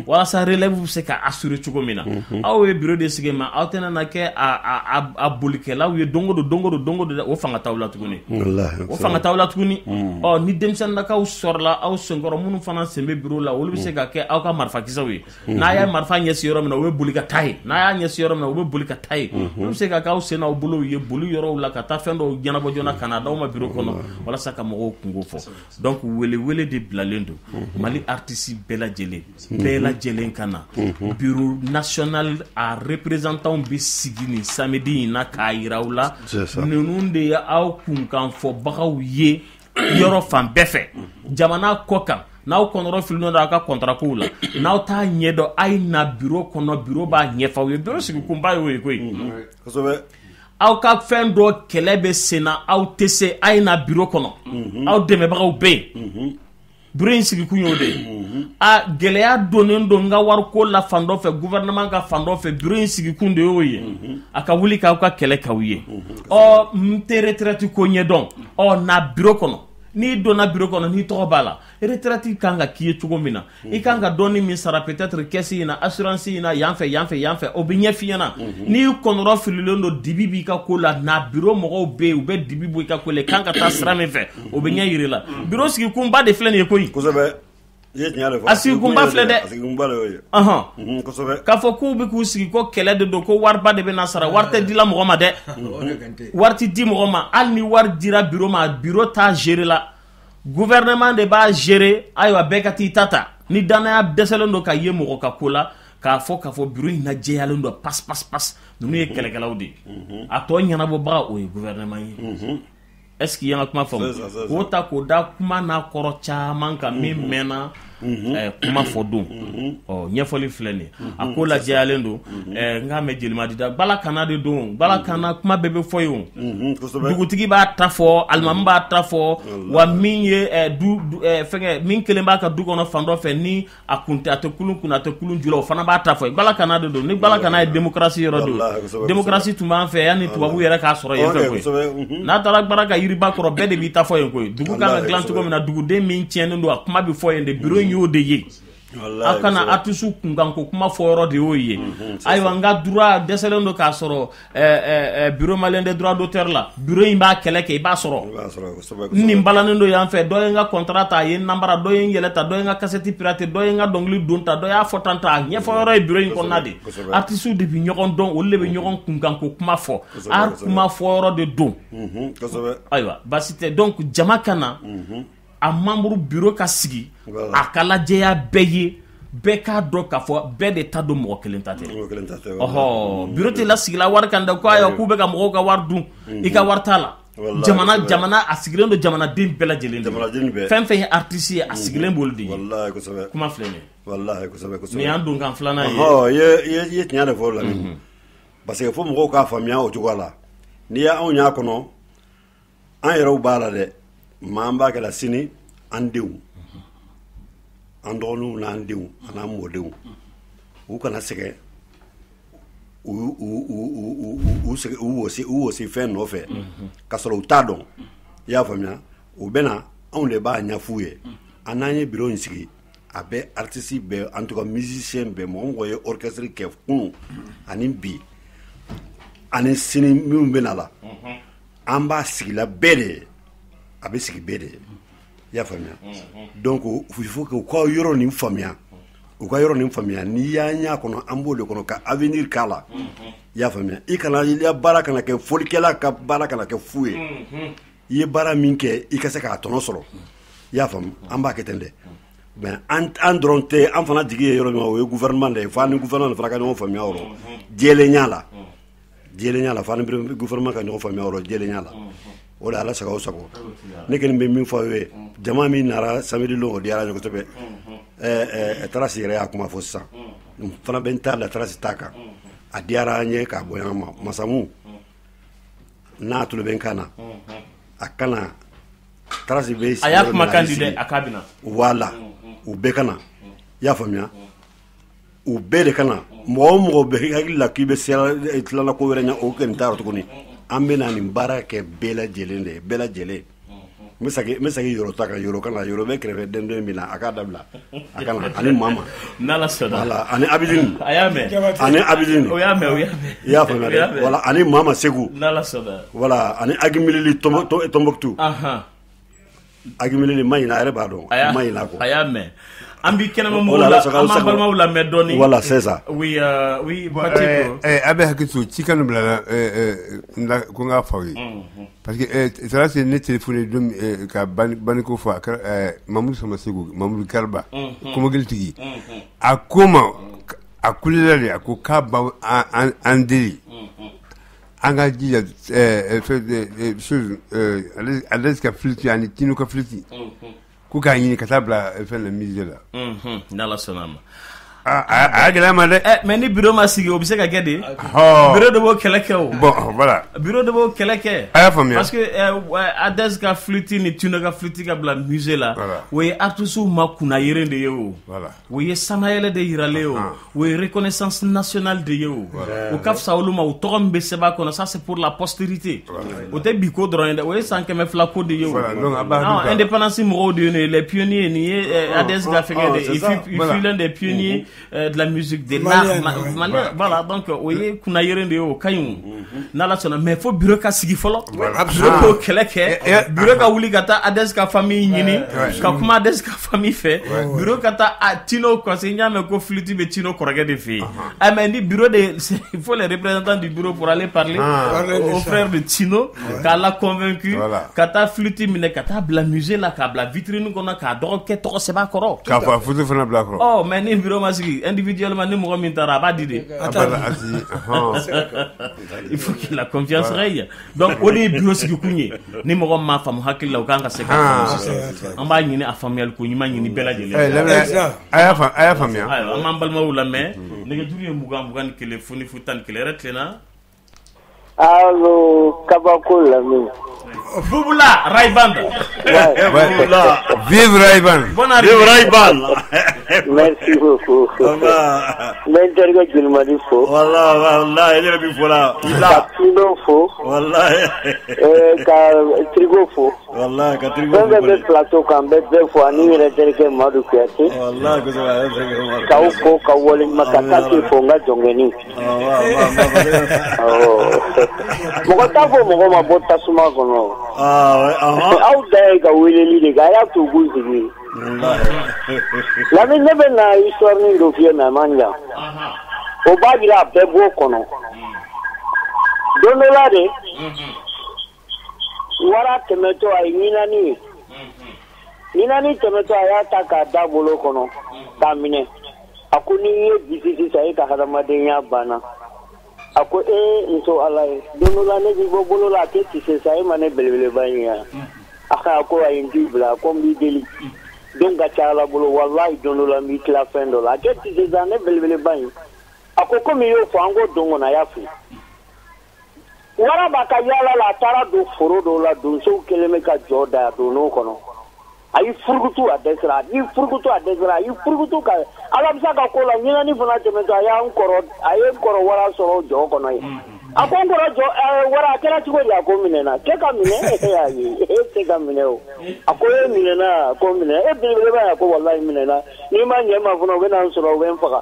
walasa relève bɛ se ka assurer cogo min na. Aw ye bureau de sigi ma aw tɛna na kɛ a bolikɛlaw ye don o don don o don don o don o fanga t'aw la tuguni. O fanga t'aw la tuguni. Ɔ ni denmisɛnninnakaw sɔrɔla aw senkɔrɔ minnu fana sen bɛ bureau la olu bɛ se ka kɛ aw ka marifakisɛw ye. N'a y'a marifa ɲɛsin yɔrɔ min na u bɛ boli ka taa yen. N'a y'a ɲɛsin yɔrɔ min na u bɛ boli ka taa yen. Olu bɛ se ka kɛ aw sen n'aw bolow ye boli yɔrɔw la ka taa fɛn dɔw ɲɛnabɔ joona ka na d'aw ma bureau kɔnɔ walasa ka mɔgɔw kungo fɔ. Donc welewele de bilalen don Mali artiste bɛɛ lajɛlen. Bɛɛ lajɛlen ka na bureau national a représentant bɛ sigi nin samedi in na k'a yira aw la ninnu de ye aw kunkanfɔbagaw ye yɔrɔ fan bɛɛ fɛ jamana kɔ kan. N'aw kɔnɔrɔ fililen don aw ka contrat kow la n'aw t'a ɲɛ dɔn a ye na bureau kɔnɔ bureau b'a ɲɛfɔ aw ye. Bureau sigikunba y'o ye koyi. Kosɛbɛ. Aw ka fɛn dɔ kɛlɛ bɛ sen na aw tɛ se a ye na bureau kɔnɔ aw dɛmɛbagaw bɛ yen. Bureau in sigikun y'o de ye. A gɛlɛya donnen don n ka wariko la fan dɔ fɛ gouvernement ka fan dɔ fɛ bureau in sigikun de y'o ye. A ka wuli k'aw ka kɛlɛ k'aw ye. Ɔ n tɛ retraite ko ɲɛdɔn ɔ na bureau kɔnɔ. N'i donna bureau kɔnɔ n'i tɔgɔ b'a la retraite kan ka k'i ye cogo min na i kan ka dɔɔni min sara peut-être caisse in na assurance in na yan fɛ yan fɛ yan fɛ o bɛ ɲɛf'i ɲɛna. N'i kɔnɔrɔ fililen don dibi b'i ka ko la na bureau mɔgɔw bɛ yen u bɛ dibi bɔ i ka ko la i kan ka taa sira min fɛ o bɛ ɲɛ yir'i la. Bureau sigikunba de filɛ nin ye koyi. Kosɛbɛ. I ye tiɲɛ de fɔ. A sigikunba filɛ dɛ. A sigikunba de y'o ye. Kosɛbɛ. K'a fɔ k'u bɛ k'u sigi ko kɛlɛ de don ko wariba de bɛ na sara wari tɛ dila mɔgɔ ma dɛ. Wari tɛ di mɔgɔ ma hali ni wari dira bureau ma bureau t'a gérer la. Gouvernement de b'a gérer ayiwa bɛɛ ka t'i ta ta ni danaya dɛsɛlen don ka ye mɔgɔ ka ko la k'a fɔ bureau in lajɛyalen don pas pas pas ninnu ye kɛlɛkɛlaw de ye. A tɔ ɲɛnabɔbaga o ye gouvernement ye. Est-ce qu'il y a un kuma faamu k'o ta k'o da kuma n'a kɔrɔ caman kan min mɛnna kuma fɔ don. Ɔ ɲɛfɔli filɛ nin ye a ko lajɛyalen don. N k'a mɛn Jelimadi da bala kana de don bala kana kuma bɛɛ bɛ fɔ yen o. Dugutigi b'a ta fɔ alimami b'a ta fɔ wa min ye du fɛngɛ min kelen b'a ka du kɔnɔ fan dɔ fɛ ni a kun tɛ a tɛ kulun kunna a tɛ kulun ju la o fana b'a ta fɔ. Bala kana de don ni bala kana ye démocratie yɔrɔ don. Démocratie tun b'an fɛ yanni tubabu yɛrɛ k'a sɔrɔ yen fɛ koyi. N'a taara bara ka yiriba kɔrɔ bɛɛ de b'i ta fɔ yen koyi. Dugu kan ka dilan cogo min na duguden min tiɲɛnen don a kuma bɛ fɔ yen de bureau in y'o de ye. Aw kana artiste kunkanko kuma fɔ yɔrɔ de y'o ye. Ayiwa n ka droit dɛsɛlen don k'a sɔrɔ bureau malien des droits d'auteur la, bureau in b'a kɛlɛ kɛ, i b'a sɔrɔ. Nin balannen don yan fɛ, dɔ ye n ka contrat ta, a ye n nanbara, dɔ ye n yɛlɛ ta, dɔ ye n ka cassette pirater, dɔ ye n ka dɔnkili don ta, dɔ y'a fɔ tan ta, a ɲɛfɔ yɔrɔ ye bureau in kɔnɔna de. Artiste de bɛ ɲɔgɔn dɔn, olu de bɛ ɲɔgɔn kunkanko kuma fɔ. Art kuma fɔ yɔrɔ de don. Ayiwa baasi tɛ, donc jama ka na. A membre bureau ka sigi, a ka lajɛya bɛɛ ye, bɛɛ k'a dɔn k'a fɔ bɛɛ de ta don, mɔgɔ kelen ta tɛ. Ɔhɔ, bureau tɛ lasigila wari kan dɛ, ko ayiwa k'u bɛ ka mɔgɔw ka wari dun, i ka wari t'a la. Jamana a sigilen don jamanaden bɛɛ lajɛlen de ye. Fɛn fɛn ye artiste ye, a sigilen b'olu de ye. Kuma filɛ nin ye. Nin y'an donkan filanan ye. I ye tiɲɛ de fɔ o la. Parce que fo mɔgɔw k'a faamuya o cogoya la. N'i y'anw y'a kɔnɔ, an yɛrɛw b'a la dɛ. Maa an b'a kɛla sini an denw, an dɔgɔninw n'an denw an'an mɔdenw, u kana sɛgɛn u wɔsi fɛn nɔfɛ k'a sɔrɔ u t'a dɔn. I y'a faamuya, u bɛ na, anw de b'a ɲɛf'u ye. An n'an ye bureau in sigi, a bɛ artiste bɛɛ, en tout cas musicien bɛɛ, mɔgɔ mɔgɔ ye orchestre kɛ kunun ani bi ani sini minnu bɛ na la, an b'a sigila bɛɛ de ye. A bɛ sigi bɛɛ de ye. I y'a faamuya. Donc il faut que u ka yɔrɔ nin faamuya, u ka yɔrɔ nin faamuya. N'i y'an y'a kɔnɔ, an b'o de kɔnɔ ka avenir k'a la. I y'a faamuya. I kana i ka baara kana kɛ folikɛla ka baara kana kɛ fu ye. I ye baara min kɛ, i ka se k'a tɔnɔ sɔrɔ. I y'a faamu, an b'a kɛ ten dɛ. Mais an dɔrɔn tɛ, an fana jigi ye yɔrɔ min o ye gouvernement de ye. Fo an ni gouvernement fana ka ɲɔgɔn faamuya o rɔ jɛlenya la. Jɛlenya la, fo an ni gouvernement ka ɲɔgɔn faamuya o rɔ jɛlenya la. O de ala sago sago. Ne kɔni bɛ min fɔ aw ye, jama min nana samedi lon, o diyara n ye kosɛbɛ. Tarasi yɛrɛ y'a kuma fɔ sisan, n fana bɛ n ta la Tarasi ta kan. A diyara an ye k'a bonya an ma. Masamu n'a tulo bɛ n kan na, a kana Tarasi bɛ a y'a kumakan di dɛ, a k'a bɛna. Voilà, u bɛɛ ka na. I y'a faamuya, u bɛɛ de ka na. Mɔgɔ o mɔgɔ bɛ hakili la k'i bɛ sira tilala ko wɛrɛ ɲɛ, o kɔni t'a rɔ tuguni. An bɛna nin baara kɛ bɛɛ lajɛlen de ye, bɛɛ lajɛlen. N bɛ segin Yoro ta kan, Yoro kana, Yoro bɛ kɛrɛfɛ den min na, a k'a dabila, a kana, ani Mama. N'Ala sɔnna. Voilà, ani Abidine. A y'a mɛn. Ani Abidine. O y'a mɛn, o y'a mɛn. I y'a faamuya dɛ. Voilà, ani Mama Segu. N'Ala sɔnna. Voilà, ani Agimilili Tombouctou. Agimilili ma ɲinɛ, a yɛrɛ b'a dɔn. Ma ɲinɛ a kɔ. A y'a mɛn. An b'i kɛnɛma mɔgɔw la, an b'an balimaw lamɛn dɔɔni. Voilà, c'est ça. Oui, oui, Patrick. A bɛ hakili to cikan dɔ bilala ko n k'a fɔ aw ye. Parce que Tarasi ne téléphone don ka baniko fɔ, a kɛra Mamudu Samasegu, Mamudu Kariba, kɔmɔkilitigi. A ko ma, a kulela de, a ko k'a b'an an deli. An ka jija fɛn ale ka filiti ani Tino ka filiti. Ko k'a ɲini ka taa bila fɛn na musée la. N'Ala sɔnna a ma. A y'a gɛlɛya ma dɛ. Mais ni bureau ma sigi, o bɛ se ka kɛ de. Bureau de b'o kɛlɛ kɛ o. Bon, voilà. Bureau de b'o kɛlɛ kɛ. A y'a faamuya. Parce que Adès ka flûte ni Tino ka flûte ka bila musée la. O ye artistes ma kunnayere de ye o. Voilà. O ye sanayɛlɛ de yiralen ye o. O ye reconnaissance nationale de ye o. O ka fisa olu ma, o tɔgɔ min bɛ sɛbɛn a kɔnɔ, ça c'est pour la postérité. O tɛ bi ko dɔrɔn ye dɛ, o ye san 200 ko de ye o. Non, indépendance mɔgɔw de ye les pionniers, nin ye Adès ka fɛngɛ de. Il fut l'un des pionniers de la musique de l'art malien. Voilà, donc o ye kunnayere de ye, o ka ɲi o. N'Ala sɔnna, mais fo bureau ka sigi fɔlɔ. Bureau k'o kɛlɛ kɛ, bureau ka wuli ka taa Adès ka famille ɲini, ka kuma Adès ka famille fɛ, bureau ka taa Tino, parce que n y'a mɛn ko flûte bɛ Tino kɔrɔkɛ de fɛ yen. Ah, mais ni bureau de, il faut les représentants du bureau pour aller parler au frère de Tino, k'a la convaincu, ka taa flûte minɛ, ka taa bila musée la, k'a bila vitrine kɔnɔ, k'a dɔgɔkɛ tɔgɔ sɛbɛn a kɔrɔ. K'a fɔ a photo fana bila a kɔrɔ. Ɔ, mais ni bureau ma sigi individuellement, ni mɔgɔ min taara, a b'a di de. Il faut que la confiance règne. Donc o de ye bureau sigi kun ye. Ni mɔgɔ m'a faamu hakili la, o kan ka se k'a faamu sisan. An b'a ɲini a faamuyali ko ɲuman ɲini bɛɛ lajɛlen. A y'a faamuya. Ayiwa, an b'an balimaw lamɛn. Nɛgɛjuru ye 20 21 0 0 11. Yɛrɛ tilenna. Allo, kabako Lamine. Bouboula Ray-Ban. Ouais. Vive Ray-Ban. Vive Ray-Ban. Merci beaucoup. N bɛ n terikɛ Jelimani fo. Walahi walahi, ne yɛrɛ b'i fo la. Ka Tino fo. Walahi. Ka Tirigo fo. Walahi ka tribune fo. Fɛn bɛɛ bɛ plateau kan, n bɛ bɛɛ fo ani n yɛrɛ terikɛ Madu Kuyate. Walahi kosɛbɛ, a yɛrɛ terikɛ Madu. K'aw fo k'aw waleɲuman ka Kante fo n ka jɔnkɛni. Awɔ. Mɔgɔ t'a fɔ mɔgɔ ma bɔ tasuma kɔnɔ. Aw da ye ka weleli de kɛ, a y'a to u k'u sigi. Lamini, ne bɛ na histoire min dɔ f'i ye mais a man jan. O b'a jira a bɛɛ b'o kɔnɔ. Don dɔ la de, wara tɛmɛtɔ a ye ɲinani ye. Ɲinani tɛmɛtɔ a y'a ta k'a da bolo kɔnɔ k'a minɛ. A ko n'i ye bisi sisan e ka hadamadenya banna. A ko ee muso Ala ye, don dɔ la ne b'i bɔ bolo la a tɛ tise sa e ma ne belebeleba in ye wa? A ko ayi n t'i bila, ko n b'i deli. Den ka ca Ala bolo walahi don dɔ la n b'i tila fɛn dɔ la. A tɛ tise sa ne belebeleba in. A ko komi i y'o fɔ an k'o don kɔnɔ a y'a fili. Wara b'a ka yaala la a taara don foro dɔw la donsow kɛlen bɛ ka jɔ da a donn'o kɔnɔ. A y'i furukutu a dɛsɛra, a y'i furukutu a dɛsɛra, a y'i furukutu ka Alamisa ka ko la ɲinani fana tɛmɛtɔ a y'an kɔrɔ a ye n kɔrɔ wara sɔrɔ jɔ kɔnɔ yen. A ko n kɔrɔ jɔ wara a kɛra cogo di a ko minɛna k'e ka minɛ e y'a ye e tɛ ka minɛ o. A ko e minɛna ko minɛ e belebeleba a ko walahi minɛna n'i ma ɲɛ ma fana u bɛ na n sɔrɔ u bɛ n faga.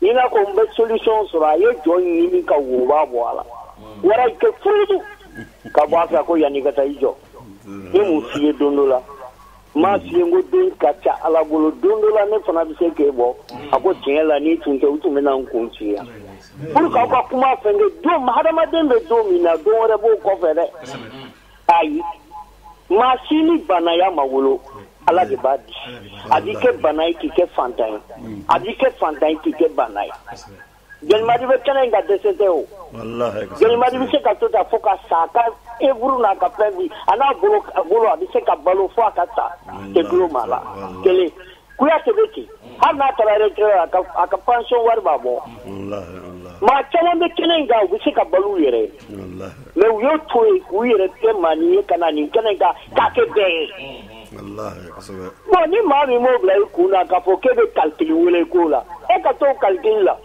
Ɲina ko n bɛ solution sɔrɔ a ye jɔ ɲini ka woba bɔ a la. Wara kɛ furukutu ka bɔ a fɛ a ko yanni ka taa i jɔ. Ne m'o f'i ye don dɔ la. N m'a f'i ye n ko den ka ca Ala bolo don dɔ la ne fana bɛ se k'e bɔ. A ko tiɲɛ la n'i tun tɛ u tun bɛna n kun ci yan. Pour que aw ka kuma fɛn kɛ don hadamaden bɛ don min na don wɛrɛ b'o kɔfɛ dɛ. Ayi maa si ni banaya ma wolo Ala de b'a di. A b'i kɛ bana ye k'i kɛ fantan ye. A b'i kɛ fantan ye k'i kɛ bana ye. Jɔnimadi bɛ kɛnɛ in ka dɛsɛ tɛ o. Jɔnimadi bɛ se ka to ta fo ka sa a ka evuru n'a ka fɛn bi a n'a bolo a bɛ se ka balo fo a ka sa tɛ tulo maa la. Kelen Kuyate bɛ ten hali n'a taara retraite la a ka pension wari b'a bɔ. Maa caman bɛ kɛnɛ in kan u bɛ se ka balo u yɛrɛ ye. Mais u y'o to yen k'u yɛrɛ kɛ maani ye ka na nin kɛnɛ in kan k'a kɛ bɛɛ ye. Bon ni maa min m'o bila i kun na k'a fɔ k'e bɛ calcul wele ko la e ka t'o calcul la.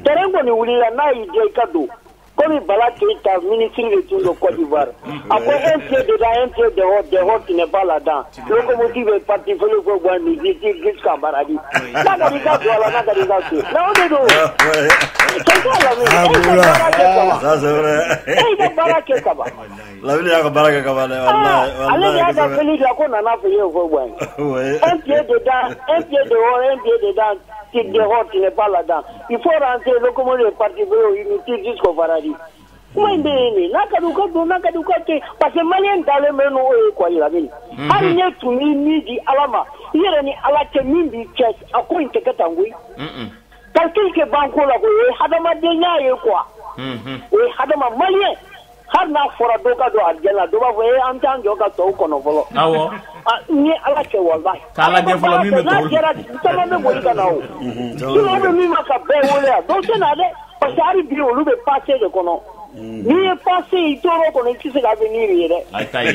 Terrain kɔni wulila n'a y'i diya i ka don. Komi Bala Keita ministre de tun don Côte d'Ivoire. A ko un pied dedans un pied dehors, dehors tu n'es pas là-dedans. Locomotive est partie fɔlɔ fo bɔ musique jusqu'à Maradi. N'a ka di i ka don a la n'a ka di i ka to yen. Mais o de don. C'est ça Lamini. E ka baara kɛ kaban. Ça c'est vrai. E ka baara kɛ kaban. Lamini y'a ka baara kɛ kaban dɛ. Walahi. Ale de y'a ka fɛli dilan ko nana fɛ yen fo bɔ yen. Un pied dedans, un pied dehors, un pied dedans. Dehors, tu n'es pas là-dedans. Il faut rentrer, locomotive est partie inutile jusqu'au paradis. Kuma in bɛ yen de, n'a ka di u ka don, n'a ka di u ka to yen. Parce que malien dalen bɛ n'o ye quoi Lamini. Hali ne tun b'i min di Ala ma, i yɛrɛ ni Ala cɛ min b'i cɛ, a ko in tɛ kɛ tan koyi. Calcul kɛ ban ko la koyi, o ye hadamadenya ye quoi. O ye hadama malien. Hali n'a fɔra dɔ ka don alijana dɔ b'a fɔ ee an t'an jɔ ka tɔw kɔnɔ fɔlɔ. Awɔ. N ye Ala cɛ walahi. K'a lajɛ fɔlɔ min bɛ tɔw. N'a kɛra caman bɛ boli ka na o. Sinon bɛ min ma ka bɛɛ wele yan dɔw tɛ na dɛ parce que hali bi olu bɛ passé de kɔnɔ. N'i ye passé i tor'o kɔnɔ i tɛ se ka avenir ye dɛ. A t'a ye.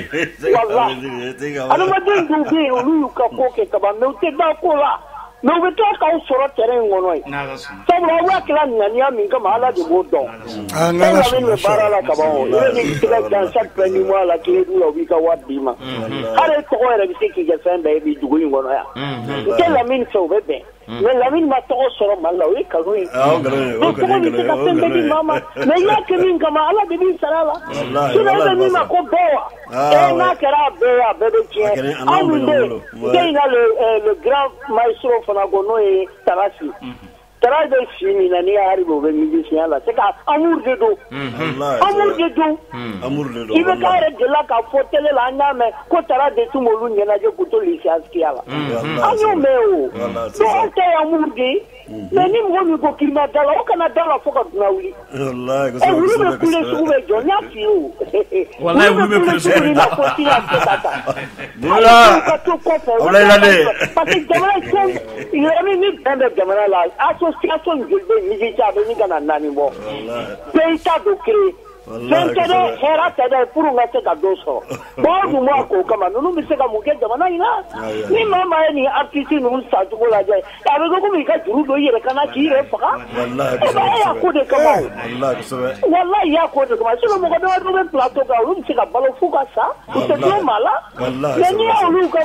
Walahi. Adamaden dɔw bɛ yen olu y'u ka ko kɛ kaban mais u tɛ ban ko la. Mais u bɛ tila k'aw sɔrɔ terrain in kɔnɔ yen. Sabula aw b'a kɛla ŋaniya min kama Ala de b'o dɔn. E Lamini bɛ baara la kaban o. I bɛ n'i tɛgɛ dan chaque fin du mois la tile du la u b'i ka wari d'i ma. Hali e tɔgɔ yɛrɛ bɛ se k'i kɛ fɛn bɛɛ ye bi dugu in kɔnɔ yan. U tɛ Lamini fɛ u bɛ bɛn. Mais Lamini ma tɔgɔ sɔrɔ Mali la o ye nkalon ye. O tɔgɔ bɛ se ka fɛn bɛɛ di maa ma. Mais i y'a kɛ min kama Ala de b'i sara la. Sinon e bɛ min ma ko bɛɛ wa. E n'a kɛra a bɛɛ ye a bɛɛ bɛ tiɲɛ. Anw min bɛ yen n tɛ ɲinɛ le grand maestro fana kɔ n'o ye Tarasi. Tara bɛ si min na n'i y'a hali bi o bɛ musicien la c'est que amour de don. Amour de don. I bɛ k'a yɛrɛ delila k'a fɔ télé la an y'a mɛn ko Tara de tun b'olu ɲɛnajɛ k'u to lycée Askia la. An y'o mɛn o. Donc anw ta ye amour de ye. Mais ni mɔgɔ min ko k'i ma da la o kana da la fo ka dunan wuli. Wulu bɛ kule sugu bɛ jɔ n y'a f'i ye o. Walahi wulu bɛ kule sugu bɛ jɔ. I n'a fɔ sini a bɛ se ka taa. Ka to kɔfɛ. Parce que jamana in ni bɛn bɛ jamana la association joli bɛ musicien a bɛ min ka na naani bɔ. Bɛɛ y'i ta don créer. Fɛn tɛ dɛ, hɛrɛ tɛ dɛ, pour n ka se ka dɔ sɔrɔ. Bon, dun b'a k'o kama, ninnu bɛ se ka mun kɛ jamana in na? Ni maa maa ye nin artiste ninnu sancogo lajɛ, a bɛ kɛ komi i ka juru don i yɛrɛ kan na k'i yɛrɛ faga. E ba e y'a ko de kama o. Walahi, i y'a ko de kama. Sinon mɔgɔ damadɔ bɛ plateau kan, olu bɛ se ka balo f'u ka sa. U tɛ tulon maa la. Mais n'i y'olu ka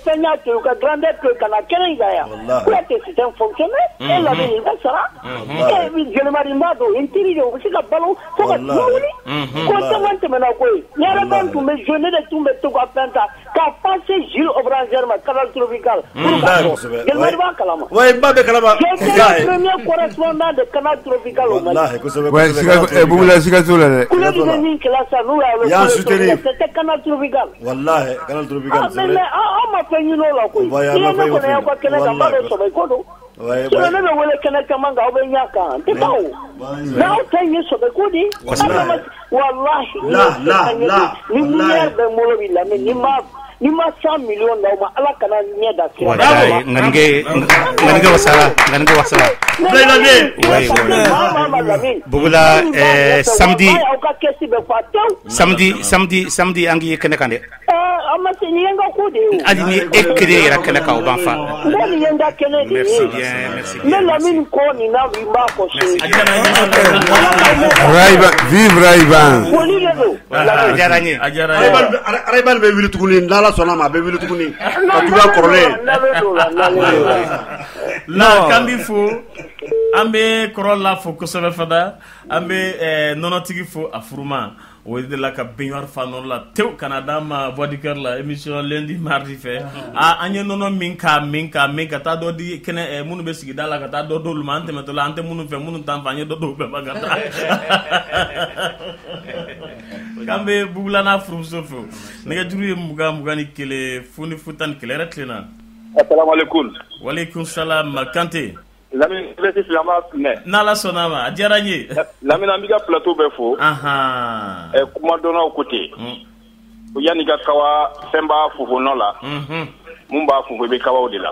fɛn y'a to yen, u ka grandeur to yen ka na kɛnɛ in kan yan. Kuyate, c'est un fonctionnaire. E Lamini, i bɛ sara. E Jelimadi n b'a dɔn, o ye n teri de ye, o bɛ se ka balo fo ka wuli. Ko caman tɛmɛna koyi. Ni Adama tun bɛ jouer, ne de tun bɛ to ka fɛn ta k'a passer Jules Obranger ma, Canal Tropical. Jelimadi b'a kalama. Oui, n b'a bɛɛ kalama. J'étais le premier correspondant de Canal Tropical au Mali. Ouais, Bouboula, siga t'o la dɛ. Kule bɛ min kɛla sisan, n'u y'a wele, c'était Canal Tropical. Wallahi, Canal Tropical, c'est vrai. Mais an ma fɛn ɲini o la koyi. N'i ye ne kɔni y'aw ka kɛnɛ kan, n b'a dɔn sɔbɛ ko don. Sinon ne bɛ wele kɛnɛ caman kan, aw bɛ ɲɛ kan. N tɛ taa o. Mais aw ta in ye sɔbɛ ko de ye. Wallahi, ni milliard bɛ n bolo bi Lamini, ni ma 100 millions d'aw ma, Ala kana ɲɛ da sira. Wallahi, ŋanige wasala, ŋanige wasala. Bouboula, samedi samedi samedi an k'i ye kɛnɛ kan dɛ. An ma se, nin ye n ka ko de ye o. Hali ni e kelen yɛrɛ kɛnɛ kan, o b'an fa. N ko nin ye n ka kɛnɛ de ye. Merci bien, merci bien. N bɛ Lamini kɔ nin na, n b'a kɔ sini. Rayiban, vive Rayiban. Foli de don. A diyara n ye. A diyara n ye. Rayiban bɛ wuli tuguni, n'Ala sɔnna ma, a bɛ wuli tuguni. Ka juguya kɔrɔlen. La k'an b'i fo, an bɛ kɔrɔ la fo kosɛbɛ fana, an bɛ nɔnɔtigi fo a furuma. O de la ka baignoire fa nɔnɔ la tewu ka na d'an ma Voix du Cœur la émission lundi mardi fɛ. An ye nɔnɔ min k'a min k'a min ka taa dɔ di kɛnɛ minnu bɛ sigida la, ka taa dɔ d'olu ma, an tɛmɛtɔ la an tɛ minnu fɛ, minnu t'an fɛ, an ye dɔ d'olu bɛɛ ma ka taa. K'an bɛ Bugula n'a furumuso fo. Nɛgɛjuru ye 20 21 0 0 11. Hɛrɛ tilenna. Asalaamaaleykum. Walekum salam Kante. Lamini an b'a minɛ. N'Ala sɔnna a ma, a diyara n ye. Lamini, an b'i ka plateau bɛɛ fo. Kumadɔnnaw ko ten. Yanni ka kawa fɛn b'a fufunɔ la. Mun b'a fufu, i bɛ kawaw de la.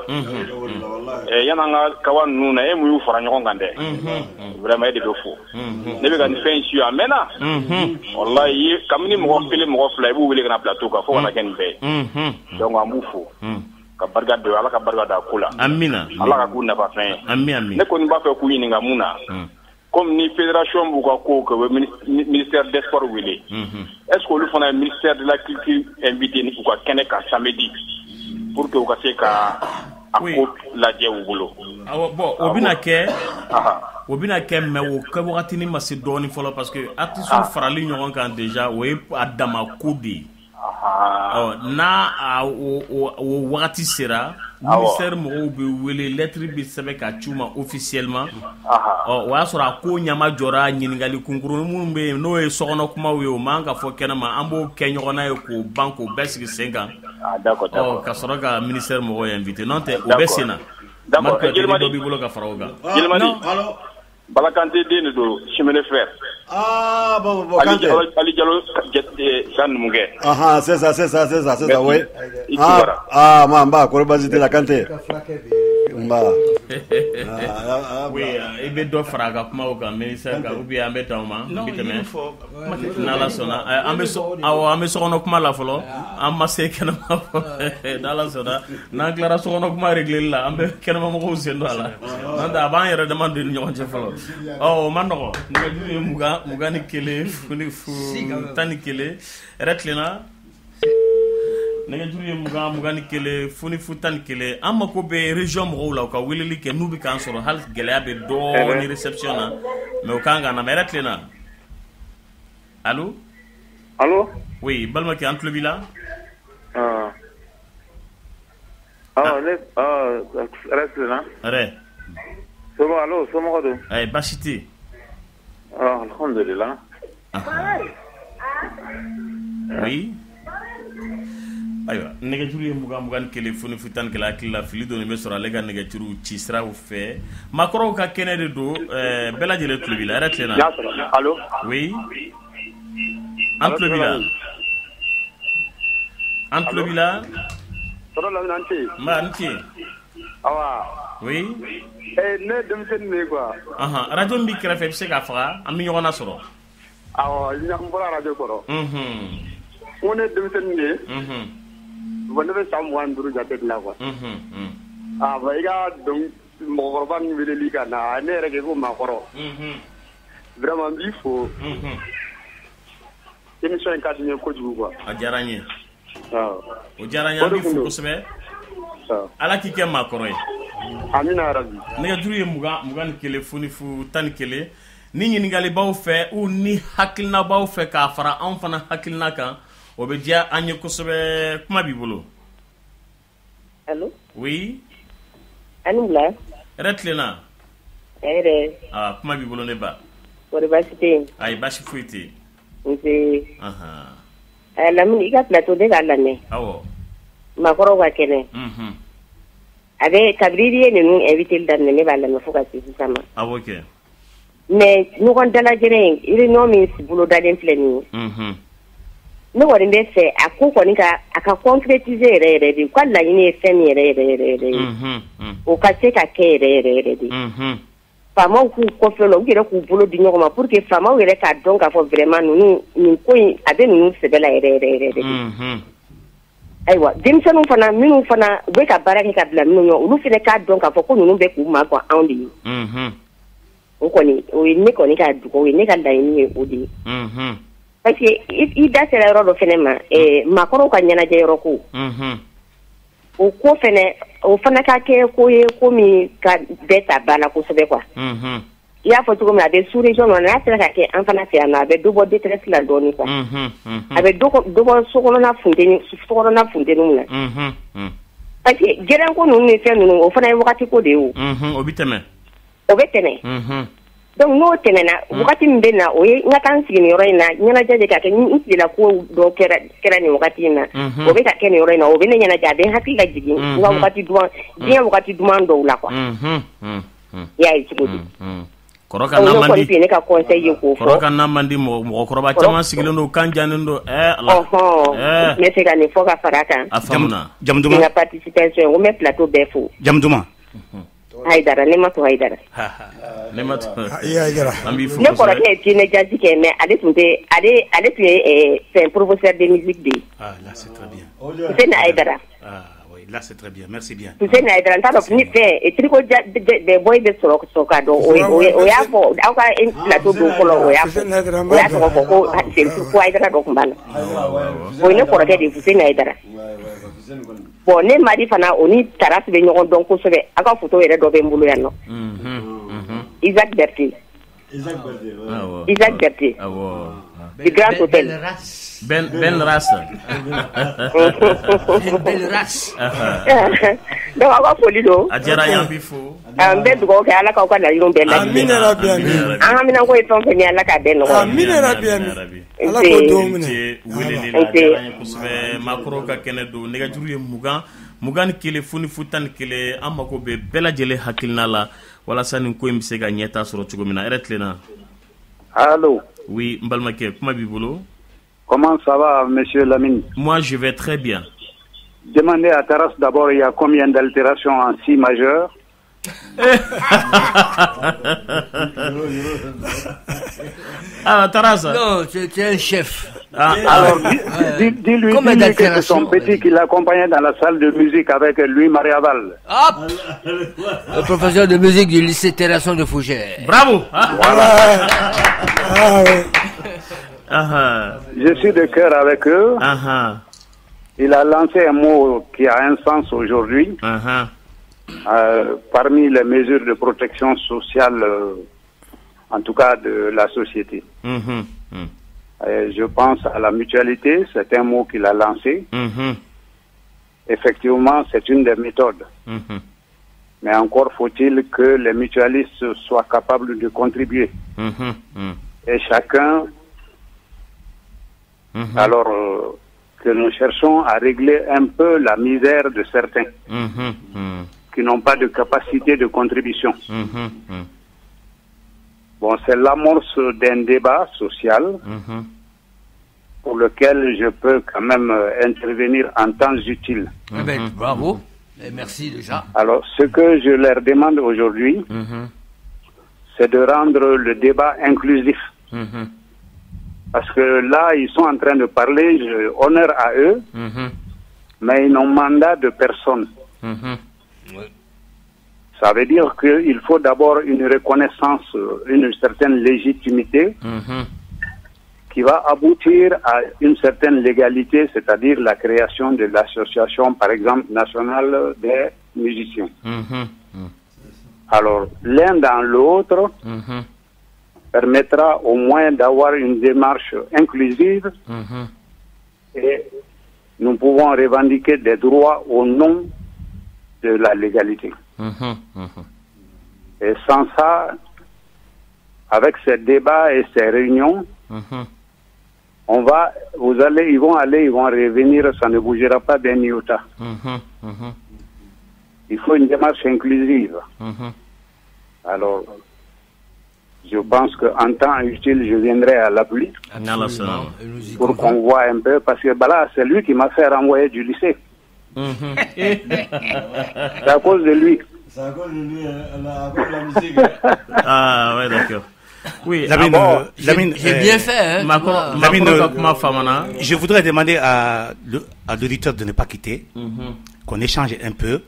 Yanni an ka kawa ninnu na, e mun y'u fara ɲɔgɔn kan dɛ. Vraiment, e de bɛ fo. Ne bɛ ka nin fɛn in suit a mɛnna. Walahi, kabini mɔgɔ kelen mɔgɔ fila, i b'u wele ka na plateau kan fo ka na kɛ nin bɛɛ ye. Donc an b'u fo. Ka barika don, Ala ka barika da ko la. Amina. Ala ka k'u nafa fɛn ye. Ami ami. Ne kɔni b'a fɛ k'u ɲininka mun na. Comme ni fédération b'u ka kow kɛ, u bɛ ministère des sports wele. Est ce que olu fana ye ministère de la culture invité u ka kɛnɛ kan samedi pour que u ka se ka a ko lajɛ u bolo. Awɔ, bon, o bɛna kɛ. O bɛna kɛ, mais o kɛ wagatinin ma se dɔɔnin fɔlɔ, parce que artistes farali ɲɔgɔn kan déjà, o ye a dama ko de ye. Ɔ, n'a o wagati sera, ministère mɔgɔw bɛ wele, lettre bɛ sɛbɛn ka ci u ma officiellement. Ɔ, o y'a sɔrɔ a ko ɲama jɔra, ɲininkali kunkurunin minnu bɛ yen n'o ye sokɔnɔ kumaw ye, o man ka fɔ kɛnɛma, an b'o kɛ ɲɔgɔn na ye k'o ban k'o bɛɛ sigi sen kan. Ɔ, ka sɔrɔ ka ministère mɔgɔw invité, n'o tɛ o bɛ sen na. D'accord. Jelimadi dɔ b'i bolo ka fara o kan. Jelimadi. Balakante den de don, chemin de fer. Ah bon, bon, Kante. Ali Diallo sa numukɛ. Ah, c'est ça, c'est ça, c'est ça, c'est ça, oui. Ah, ah, ma, n ba, kɔrɔ baasi t'i la Kante. N ba. Oui, i bɛ dɔ fara a ka kumaw kan ministère kan ou bien an bɛ dan o ma, n bɛ tɛmɛ. N'Ala sɔnna, an bɛ awɔ, an bɛ sokɔnɔ kuma la fɔlɔ, an ma se kɛnɛma fɔlɔ. N'Ala sɔnna, n'an tilara sokɔnɔ kuma réglé la, an bɛ kɛnɛma mɔgɔw sen don a la. N'o tɛ a b'an yɛrɛ dama de ni ɲɔgɔn cɛ fɔlɔ. Ɔ, o ma nɔgɔn. Nɛgɛjuru ye 20 21 0 0 11. Hɛrɛ tilenna. Nɛgɛjuru ye 20 21 0 0 11. An mako bɛ région mɔgɔw la, u ka weleli kɛ n'u bɛ k'an sɔrɔ, hali gɛlɛya bɛ dɔɔnin réception na, mais u kan ka na. Hɛrɛ tilenna. Allo. Allo. Oui, balimakɛ, an tulo b'i la. Ne hɛrɛ tilenna. Hɛrɛ. Allo, somɔgɔw don? Ayi, baasi tɛ yen. Alhamdulillah. Oui. Ayiwa, nɛgɛjuru ye 20 21 0 0 11. Hakili la fili dɔɔni bɛ sɔrɔ ale ka nɛgɛjuru ci siraw fɛ. Maakɔrɔw ka kɛnɛ de don, bɛɛ lajɛlen tulo b'i la. Hɛrɛ tilenna. Allo. Oui. An tulo b'i la. An tulo b'i la. Tɔrɔ Lamini, an ce. Nba, n ce. Awa. Oui. Ne denmisɛnnin de ye quoi. Ahan, radio min b'i kɛrɛfɛ, i bɛ se k'a faga, an bɛ ɲɔgɔn nasɔrɔ. Awɔ, n bɔra radio kɔrɔ. Unhun. N ko ne ye denmisɛnnin de ye. Unhun. Bon ne bɛ san 25 jate de la quoi. Unhun. Ah bon i ka dɔn mɔgɔkɔrɔba ninnu weleli ka na ne yɛrɛ kɛ ko maakɔrɔ. Unhun. Vraiment n b'i fo. Unhun. Émission in ka di n ye kojugu quoi. A diyara n ye. Awɔ. O diyara n ye, an b'i fo kosɛbɛ. Ala k'i kɛ maakɔrɔ ye. Amina yarabi. Nɛgɛjuru ye 20 21 0 11 ni ɲininkali b'aw fɛ ou ni hakilina b'aw fɛ k'a fara anw fana hakilina kan, o bɛ diya an ye kosɛbɛ. Kuma b'i bolo. Allo? Oui. A ni wula. Hɛrɛ tilenna. Hɛrɛ. Ah, kuma b'i bolo ne ba. Kɔri baasi tɛ yen? Ayi, baasi foyi tɛ yen. Nse. Anhan. Lamini, i ka plateau ne k'a lamɛn. Awɔ. Maakɔrɔw ka kɛnɛ. Unhun. A bɛ kabini i ye ninnu invité daminɛ ne b'a lamɛn fo ka se sisan ma. Awɔ kɛ. Mais ɲɔgɔn dalajɛrɛ in réunion min bolodalen filɛ nin ye. Unhun. Ne kɔni bɛ fɛ a ko kɔni ka a ka concrétiser yɛrɛ yɛrɛ de, u ka laɲini ye fɛn min yɛrɛ yɛrɛ yɛrɛ yɛrɛ ye. Unhun. O ka se ka kɛ yɛrɛ yɛrɛ yɛrɛ de. Unhun. Faamaw k'u kɔfɛ la, u yɛrɛ k'u bolo di ɲɔgɔn ma pour que faamaw yɛrɛ k'a dɔn k'a fɔ vraiment ninnu nin ko in a bɛ ninnu sɛbɛ la yɛrɛ yɛrɛ yɛrɛ de. Unhun. Ayiwa denmisɛnninw fana minnu fana u bɛ ka baara kɛ ka bila minnu ɲɛ, olu fana k'a dɔn k'a fɔ ko ninnu bɛ k'u makɔn anw de ye. Unhun. O kɔni o ye ne kɔni ka dugawu ye, ne ka laɲini ye o de ye. Unhun. Parce que i da sera yɔrɔ dɔ fana ma, maakɔrɔw ka ɲɛnajɛ yɔrɔ ko. Unhun. O ko fana, o fana ka kɛ ko ye ko min ka bɛɛ ta ba la kosɛbɛ quoi. Unhun. I y'a fɔ cogo min na, a bɛ sous région na, n'a sera ka kɛ an fana fɛ yan nɔ, a bɛ dɔ bɔ détresse la dɔɔnin quoi. Unhun. A bɛ dɔ bɔ sokɔnɔna funteniw na. Unhun. Parce que gɛrɛnko ninnu ni fɛn ninnu, o fana ye wagati ko de ye o. Unhun, o bɛ tɛmɛ. O bɛ tɛmɛ. Unhun. Donc n'o tɛmɛna, wagati min bɛ na, o ye n ka taa n sigi nin yɔrɔ in na, ɲɛnajɛ de ka kɛ, n tilela ko dɔ kɛra nin wagati in na, o bɛ ka kɛ nin yɔrɔ in na, o bɛ ne ɲɛnajɛ, a bɛ n hakili lajigin n ka wagati duman, diɲɛ wagati duman dɔw la quoi. Unhun. I y'a ye cogo di? Kɔrɔ ka na man di. Ne ka conseil ye k'o fɔ. Kɔrɔ ka na man di, mɔgɔkɔrɔba caman sigilen don, kan jannen don, Ala. Ɔhɔn. N bɛ se ka nin fɔ ka fara a kan. A faamuna. Jamu duman. N ka participation, n ko n bɛ plateau bɛɛ fo. Jamu duman. Hayidara, ne ma to Hayidara. Ne ma to. Hayidara. An b'i fo. Ne kɔrɔkɛ ye Piene Jazz kɛ, mais ale tun tɛ, ale tun ye fɛn professeur de musique de ye. Ah là c'est très bien. Fuseni Hayidara. Ah oui, là c'est très bien. Merci bien. Fuseni Hayidara, n t'a dɔn ni fɛn Triko boy bɛ sɔrɔ k'a dɔn, o y'a fɔ aw ka plateau don fɔlɔ, o y'a fɔ. O y'a tɔgɔ fɔ ko ko Hayidara dɔ tun b'a la. O ye ne kɔrɔkɛ de ye, Fuseni Hayidara. Bon ne mari fana o ni Taras bɛ ɲɔgɔn dɔn kosɛbɛ, aw ka photo yɛrɛ dɔ bɛ n bolo yan nɔ. Isaac Berthe. Isaac Berthe. Du Grand Hôtel. Ben Ras. Ben Ras. Donc aw ka foli don. A diyara n ye, an b'i fo. An bɛ dugawu kɛ Ala k'aw ka laɲiniw bɛɛ latigɛ. Amina yarabi, amin. An haminanko ye fɛn o fɛn ye, Ala k'a bɛɛ nɔgɔya. Amina yarabi, amin. Ala k'o denw minɛ. Weleli la, a diyara n ye kosɛbɛ. Maakɔrɔw ka kɛnɛ don, nɛgɛjuru ye 20 21 0 0 11. An mako bɛ bɛɛ lajɛlen hakilina la walasa nin ko in bɛ se ka ɲɛta sɔrɔ cogo min na. Hɛrɛ tilenna. Allo. Oui, n balimakɛ, kuma b'i bolo. Comment ça va, monsieur Lamine? Moi, je vais très bien. Demandez à Taras d'abord, il y a combien d'altérations en si majeur? Ah, Taras. Non, tu es un chef. Ah, alors, dis-lui que c'est son petit qui l'accompagnait dans la salle de musique avec lui, Maria Val. Hop. Le professeur de musique du lycée Terrasson de Fougères. Bravo. Voilà. Ah, ouais. Je suis de cœur avec eux. Il a lancé un mot qui a un sens aujourd'hui. Parmi les mesures de protection sociale, en tout cas de la société. Je pense à la mutualité, c'est un mot qu'il a lancé. Effectivement, c'est une des méthodes. Mais encore faut-il que les mutualistes soient capables de contribuer. Et chacun, alors que nous cherchons à régler un peu la misère de certains qui n'ont pas de capacité de contribution. Bon, c'est l'amorce d'un débat social pour lequel je peux quand même intervenir en temps utile. Eh ben, bravo, et merci déjà. Alors, ce que je leur demande aujourd'hui, c'est de rendre le débat inclusif. Parce que là, ils sont en train de parler, honneur à eux, mais ils n'ont mandat de personne. Ça veut dire qu'il faut d'abord une reconnaissance, une certaine légitimité qui va aboutir à une certaine légalité, c'est-à-dire la création de l'association, par exemple, nationale des musiciens. Alors, l'un dans l'autre permettra au moins d'avoir une démarche inclusive et nous pouvons revendiquer des droits au nom de la légalité. Et sans ça, avec ces débats et ces réunions, ils vont aller, ils vont revenir, ça ne bougera pas d'un iota. Il faut une démarche inclusive. Alors, je pense qu'en temps utile, je viendrai à l'appui pour qu'on voit un peu, parce que là, c'est lui qui m'a fait renvoyer du lycée. C'est à cause de lui. C'est à cause de lui, à cause de la musique. Ah ouais, d'accord. Oui, Lamine, j'ai bien fait. Hein, Lamine, je voudrais demander à l'auditeur de ne pas quitter, qu'on échange un peu.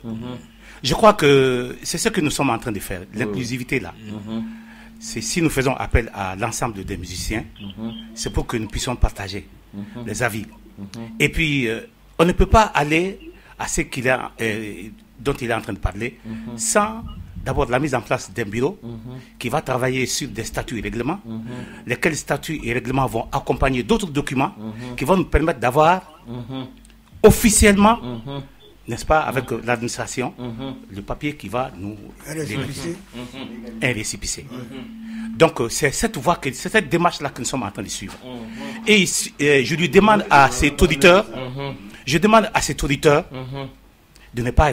Je crois que c'est ce que nous sommes en train de faire, l'inclusivité là. C'est si nous faisons appel à l'ensemble des musiciens, c'est pour que nous puissions partager les avis. Et puis, on ne peut pas aller à ce qu'il a, dont il est en train de parler, sans d'abord la mise en place d'un bureau qui va travailler sur des statuts et règlements, lesquels statuts et règlements vont accompagner d'autres documents qui vont nous permettre d'avoir officiellement, n'est-ce pas, avec l'administration, le papier qui va nous un récépissé. Donc c'est cette voie, c'est cette démarche-là que nous sommes en train de suivre. Et je lui demande à cet auditeur, je demande à cet auditeur de ne pas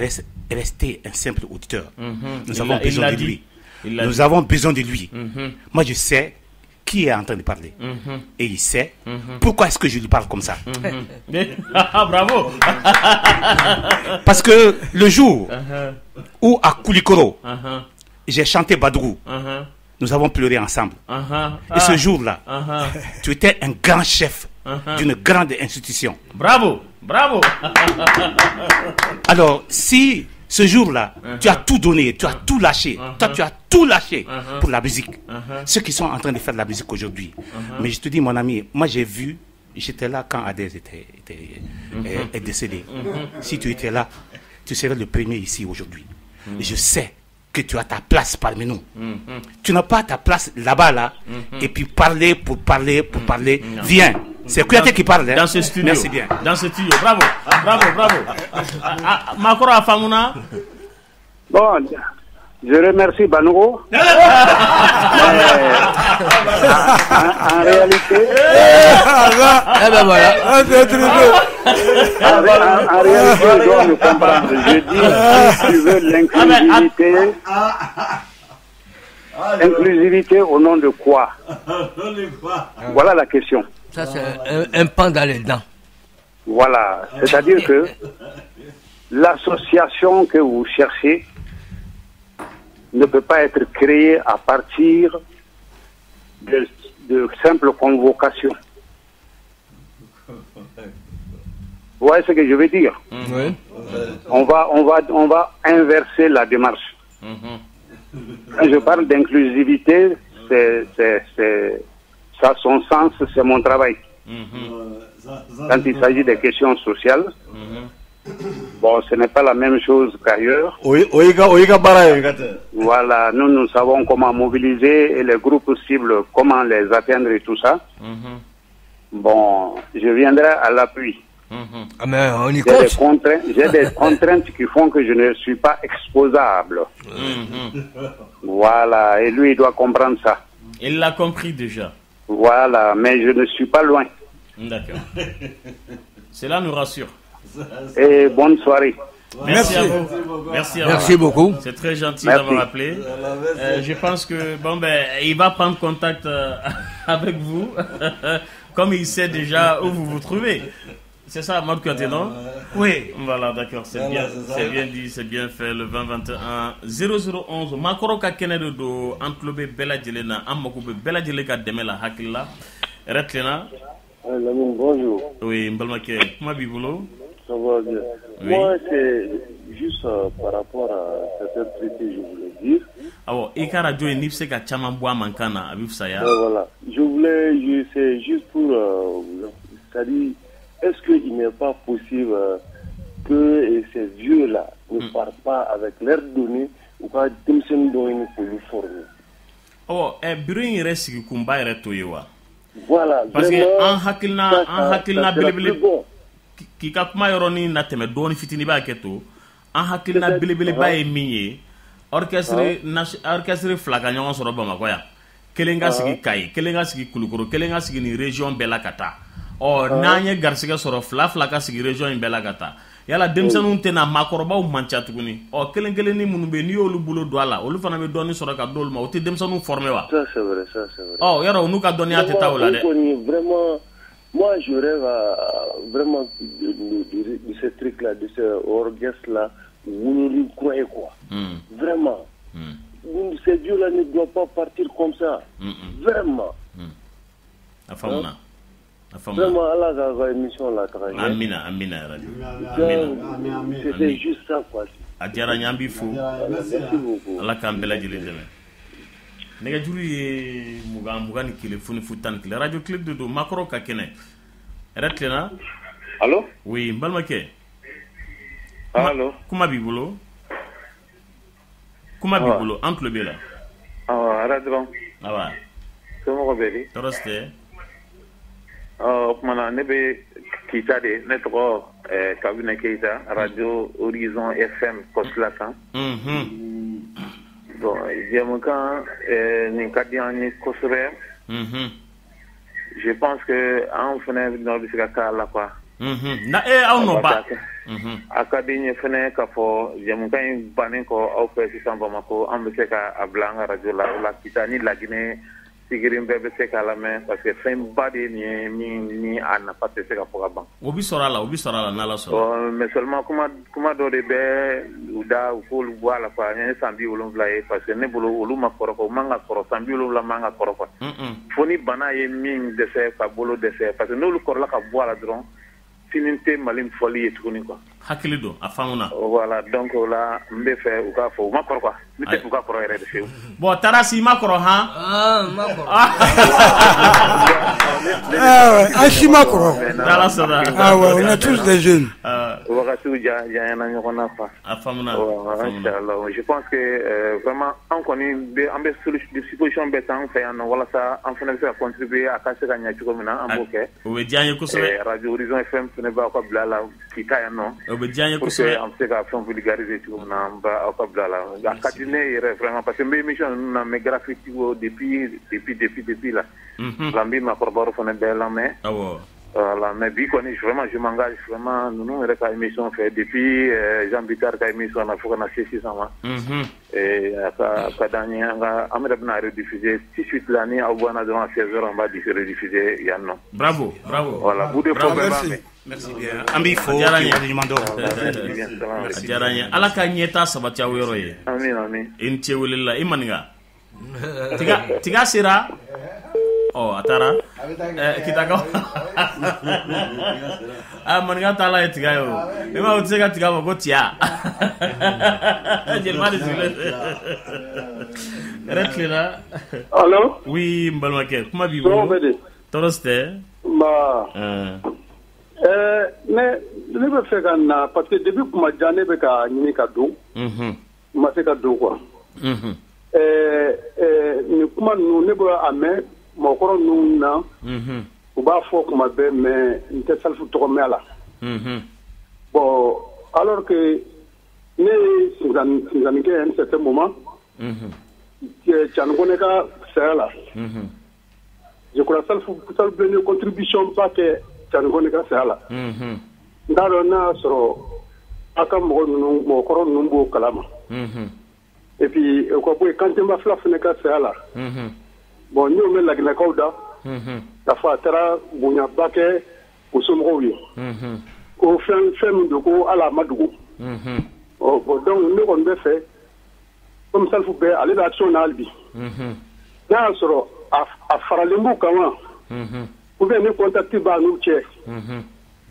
rester un simple auditeur. Nous avons besoin de lui. Nous avons besoin de lui. Moi, je sais qui est en train de parler. Et il sait pourquoi est-ce que je lui parle comme ça. Bravo. Parce que le jour où à Koulikoro, j'ai chanté Badougou, nous avons pleuré ensemble. Et ce jour-là, tu étais un grand chef d'une grande institution. Bravo, bravo. Alors, si ce jour-là, tu as tout donné, tu as tout lâché, toi tu as tout lâché pour la musique. Ceux qui sont en train de faire de la musique aujourd'hui. Mais je te dis, mon ami, moi j'ai vu, j'étais là quand Adès est décédé. Si tu étais là, tu serais le premier ici aujourd'hui. Je sais que tu as ta place parmi nous. Tu n'as pas ta place là-bas, là, et puis parler pour parler, pour parler. Viens. C'est Kouyaté qui parle. Hein. Dans ce studio. Merci bien. Dans ce studio. Bravo. Bravo, bravo. Makoro Afamouna. Bon, je remercie Banougo. Mais, en réalité. Eh ben voilà. En réalité, je dois me comprendre. Je dis, si tu veux l'inclusivité. Inclusivité au nom de quoi? Voilà la question. Ça, c'est un pan dans les dents. Voilà. C'est-à-dire que l'association que vous cherchez ne peut pas être créée à partir de simples convocations. Vous voyez ce que je veux dire? Oui. On va inverser la démarche. Quand je parle d'inclusivité, ça a son sens, c'est mon travail. Quand il s'agit des questions sociales, bon, ce n'est pas la même chose qu'ailleurs. Voilà, nous savons comment mobiliser et les groupes cibles, comment les atteindre et tout ça. Bon, je viendrai à l'appui. Ah mais on y compte. J'ai des contraintes qui font que je ne suis pas exposable. Voilà, et lui, il doit comprendre ça. Il l'a compris déjà. Voilà, mais je ne suis pas loin. D'accord. Cela nous rassure. Et bonne soirée. Merci à vous. Merci à vous. Merci beaucoup. C'est très gentil d'avoir appelé. Je pense que bon ben il va prendre contact avec vous, comme il sait déjà où vous vous trouvez. C'est ça, Mode Kouyaté, non? Oui. Voilà, d'accord, c'est bien, c'est bien dit, c'est bien fait. Le 20 21 0011. Makoro ka kɛnɛ de don, an tulo bɛ bɛɛ lajɛlen na, an mako bɛ bɛɛ lajɛlen ka dɛmɛ la hakili la. Hɛrɛ tilenna. Lamine, bonjour. Oui, n balimakɛ, kuma b'i bolo. Ça va bien. Oui. Moi, c'est juste par rapport à certains trucs que je voulais dire. Awɔ, i ka radio in n'i bɛ se ka caman bɔ a mankan na, a bɛ fisaya. Voilà. Je voulais, c'est juste pour, c'est-à-dire, est-ce qu'il n'est pas possible que ces vieux-là ne partent pas avec leurs données u ka denmisɛnnin dɔw ɲini k'olu former? Ɔ, bureau in yɛrɛ sigikunba yɛrɛ t'o ye wa? Voilà. Parce que an hakilina belebele, k'i ka kuma yɔrɔnin natɛmɛ dɔɔnin fitinin, i b'a kɛ to, an hakilina belebeleba ye min ye, orchestre fila ka ɲɔgɔn sɔrɔ Bamakɔ yan, kelen ka sigi Kayi, kelen ka sigi Kulukoro, kelen ka sigi nin région bɛɛ la ka taa. Ɔ, n'an ye garisɛgɛ sɔrɔ, fila fila ka sigi région in bɛɛ la ka taa, yala denmisɛnninw tɛna, maakɔrɔbaw man ca tuguni. Ɔ, kelen kelennin minnu bɛ yen, n'i y'olu bolo don a la, olu fana bɛ dɔɔnin sɔrɔ ka d'olu ma, o tɛ denmisɛnninw former wa? Ça c'est vrai, ça c'est vrai. Ɔ, yɔrɔ u n'u ka dɔnniya tɛ taa o la dɛ. Vraiment, moi je rêve vraiment de ce truc-là, de ce orchestre-là, wululi kura ye quoi. Vraiment. Ces vieux-là ne doivent pas partir comme ça. Vraiment. A faamuna. Vraiment, Ala k'a ka émission la taga ɲɛ. Amina, amina yarabi. Amina. C'était juste ça quoi. A diyara n ye, an b'i fo. Ala k'an bɛɛ lajɛlen dɛmɛ. Nɛgɛjuru ye 20 21 0 0 11. Radio Click de don, maakɔrɔw ka kɛnɛ. Hɛrɛ tilenna. Allo? Oui, n balimakɛ. Allo? Kuma b'i bolo. Kuma b'i bolo, an tulo b'i la. Awɔ, hɛrɛ dɔrɔn. Awa. Somɔgɔw bɛ di? Tɔɔrɔ si tɛ. O kumana ne bɛ Kita de, ne tɔgɔ Kabinɛ Keyita, radio Horizon FM Kɔsila kan. Bon, jɛmukan nin ka di an ye kosɛbɛ. Je pense que an fana nɔ bɛ se ka k'a la quoi. Na aw nɔ ba. A ka di n ye fana k'a fɔ jɛmukan in bannen kɔ aw fɛ sisan Bamakɔ, an bɛ se ka a bila an ka radio la, o la Kita ni Laginɛ sigirin bɛɛ bɛ se k'a lamɛn, parce que fɛnba de ye nin ye min ni a nafa tɛ se ka fɔ ka ban. O bɛ sɔrɔ a la, o bɛ sɔrɔ a la n'Ala sɔnna. Mais seulement kuma dɔ de bɛ u da, u k'olu bɔ a la quoi. N ye san 70 ye, parce que ne bolo olu ma kɔrɔ quoi, u man ka kɔrɔ, san 70 man ka kɔrɔ quoi. Fo ni bana ye min dɛsɛ ka bolo dɛsɛ, parce que n'olu kɔrɔla ka bɔ a la dɔrɔn, sini tɛ Mali fɔli ye tuguni quoi. Hakili don, a faamuna. Voilà, donc o la n bɛ fɛ u k'a fɔ u ma kɔrɔ quoi, ne tɛ u ka kɔrɔ yɛrɛ de fiyewu. Bon, Tarasi, i ma kɔrɔ han? Ah, n ma kɔrɔ. An si ma kɔrɔ. N'Ala sɔnna. Ah ouais, on est tous des jeunes. Wagatiw janyana ɲɔgɔn na quoi. A faamuna. Inchallah, je pense que vraiment an kɔni bɛ, an bɛ disposition bɛɛ ta an fɛ yan nɔ walasa an fana bɛ se ka contribuer a ka se ka ɲɛ cogo min na, an b'o kɛ. O bɛ diya an ye kosɛbɛ. Radio Horizon FM fana b'aw ka bila la Kita yan nɔ. O bɛ diya an ye kosɛbɛ. An bɛ se ka fɛn vulgariser cogo min na, an b'aw ka bila la. A ka di ne yɛrɛ vraiment, parce que n bɛ émission ninnu na, n bɛ graphique depuis là. N bɛ maakɔrɔbaw fana bɛɛ lamɛn. Awɔ. Voilà, mais bi kɔni vraiment je m'engage vraiment ninnu yɛrɛ ka émission fɛ depuis Jean Bittar ka émission na fo ka na se sisan ma. A ka d'an ye, an ka an yɛrɛ bɛna rediffuser tout de suite là, ni aw banna dɔrɔn à 16h on va rediffuser yan nɔ. Bravo, bravo. Voilà, bout de fo bɛɛ b'a mɛn. Merci bien. An b'i fo k'i waleɲuman dɔn. A diyara n ye. Ala ka ɲɛta sabati aw yɔrɔ ye. Amin, amin. I ni ce weleli la, i maninka. Tiga sera. Ɔ, a taara Kitakaw. A maninka taala ye tiga ye o. I m'a ye, o tɛ se ka tiga fɔ ko tiya. Jeliba de sigilen. Hɛrɛ tilenna. Allo? Oui, n balimakɛ, kuma b'i bolo. Somɔgɔw bɛ di? Tɔɔrɔ si tɛ. Nba. Ne bɛ fɛ ka na parce que depuis kuma jan ne bɛ ka ɲini ka don. N ma se ka don quoi. Nin kuma ninnu ne bɛ a mɛn mɔgɔkɔrɔ ninnu na. U b'a fɔ kuma bɛɛ, mais n tɛ Salifu tɔgɔ mɛn a la. Bon, alors que ne ye Sinzani kɛ un certain moment. Tiani Kɔnɛ ka saya la. Je crois Salifu Bilen ye contribution ba kɛ Tiani Kɔnɛ ka saya la. N t'a dɔn n'a y'a sɔrɔ a ka mɔgɔ ninnu, mɔgɔkɔrɔ ninnu b'o kalama. Et puis o ka bɔ yen, Kantenba fila fana ka saya la. Bon, n y'o mɛn Laginɛkaw da. K'a fɔ a taara bonyaba kɛ u somɔgɔw ye. Ko fɛn min don, ko hali a ma dogo. Ɔ bon, donc ne kɔni bɛ fɛ, comme Salifu bɛɛ ale bɛ action na hali bi. N'a y'a sɔrɔ a faralen b'u kan wa? Ou bien ni contact b'a n'u cɛ,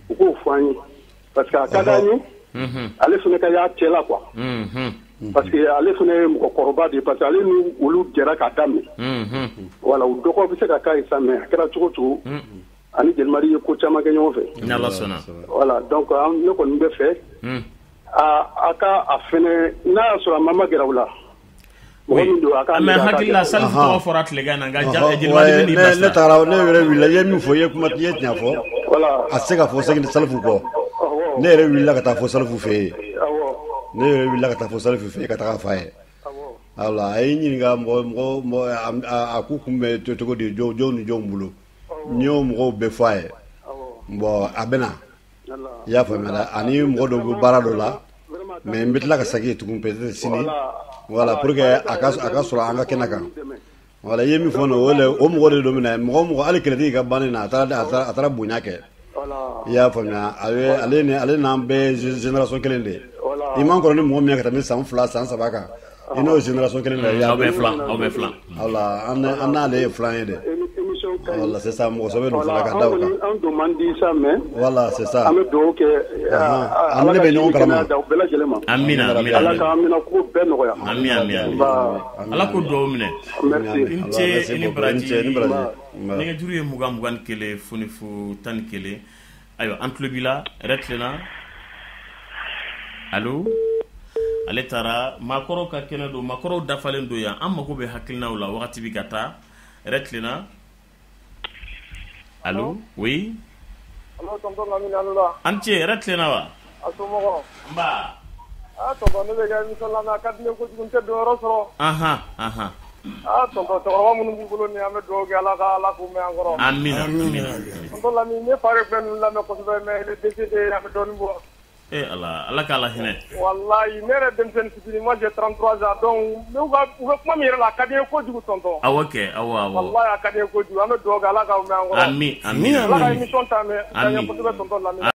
u k'o fɔ an ye parce que a ka d'an ye ale fana ka y'a cɛ la quoi. Parce que ale fana ye mɔgɔkɔrɔba de ye, parce que ale ni olu jɛra k'a daminɛ. Voilà, u dɔgɔ bɛ se ka k'a ye sa, mais a kɛra cogo cogo ani Jelimadi ye ko caman kɛ ɲɔgɔn fɛ. N'Ala sɔnna. Voilà, donc ne kɔni bɛ fɛ a ka a fɛnɛ, n'a y'a sɔrɔ a ma gɛrɛ u la. Mɔgɔ min don a ka. Mais hakili la Salifu tɔgɔ fɔra tilegan na, nka Jelimadi bɛ n'i bilasira. Ne taara, ne yɛrɛ wulila, i ye min fɔ, i ye kuma, i ye tiɲɛ fɔ. A tɛ se ka fɔ Salifu kɔ. Ne yɛrɛ wulila ka taa fɔ Salifu fɛ yen. Ne yɛrɛ wulila ka taa fɔ Salifu fɛ yen ka taga f'a ye. Voilà, a ye n ɲininka mɔgɔ a k'u kun bɛ cogo di, jɔn ni jɔn bolo. N y'o mɔgɔw bɛɛ fɔ a ye. Bon, a bɛ na. I y'a faamuya, ani mɔgɔ dɔw bɛ baara dɔ la. Mais n bɛ tila ka segin tugun peut-être sini. Voilà, pour que a ka sɔrɔ an ka kɛnɛ kan. Voilà, i ye min fɔ o mɔgɔ de don minɛ, mɔgɔ hali kɛlɛtigi ka banni na, a taara bonya kɛ. I y'a faamuya, ale n'an bɛɛ génération kelen de ye. I man kɔrɔ ni mɔgɔ min ye ka tɛmɛ san 2 san 3 kan, i n'o génération kelen de ye. Aw bɛɛ filan, aw bɛɛ filan. Voilà, an n'ale ye filan ye dɛ. Voilà, c'est ça, mɔgɔ sɛbɛ don fana ka da o kan. An don man di sa, mais. Voilà, c'est ça. An bɛ dugawu kɛ. An ne bɛ ɲɔgɔn kalama. Bɛɛ lajɛlen ma. Amina, amina. Ala k'an mina ko bɛɛ nɔgɔya. Amina, amina. Ala k'o dugawu minɛ. Merci. I ni ce, i ni baraji. Nɛgɛjuru ye 20 21 0 0 11. Ayiwa, an tulo b'i la, hɛrɛ tilenna. Allo. Ale taara, maakɔrɔw ka kɛnɛ don, maakɔrɔw dafalen don yan. An mago bɛ hakilinaw la, wagati bɛ ka taa. Hɛrɛ tilenna. Allo, oui. Allo, tonton Lamine, a ni wula. An ce, hɛrɛ tilenna wa? A somɔgɔw? Nba. Ah tonton, ne bɛ ka émission lamɛn, a ka di ne ye kojugu, n tɛ don yɔrɔ sɔrɔ. Anhan, anhan. Ah tonton, cɛkɔrɔba minnu b'u bolo nin ye, an bɛ dugawu kɛ Ala k'u mɛn an kɔrɔ. Amina, amina. Tonton Lamine, ne fa de tun bɛ ninnu lamɛn kosɛbɛ, mais il est décédé, a bɛ dɔɔnin bɔ. Eh Ala, Ala k'a la hinɛ. Wallahi, ne yɛrɛ denmisɛnnin fitinin, moi j'ai 33 ans, donc u bɛ kuma min yɛrɛ la, a ka di n ye kojugu tonton. Awɔ kɛ, awɔ awɔ. Wallahi a ka di n ye kojugu, an bɛ dugawu kɛ Ala k'aw mɛn an kɔrɔ. Ami, ami. Ala ka émission taa ɲɛ kosɛbɛ tonton Lamine.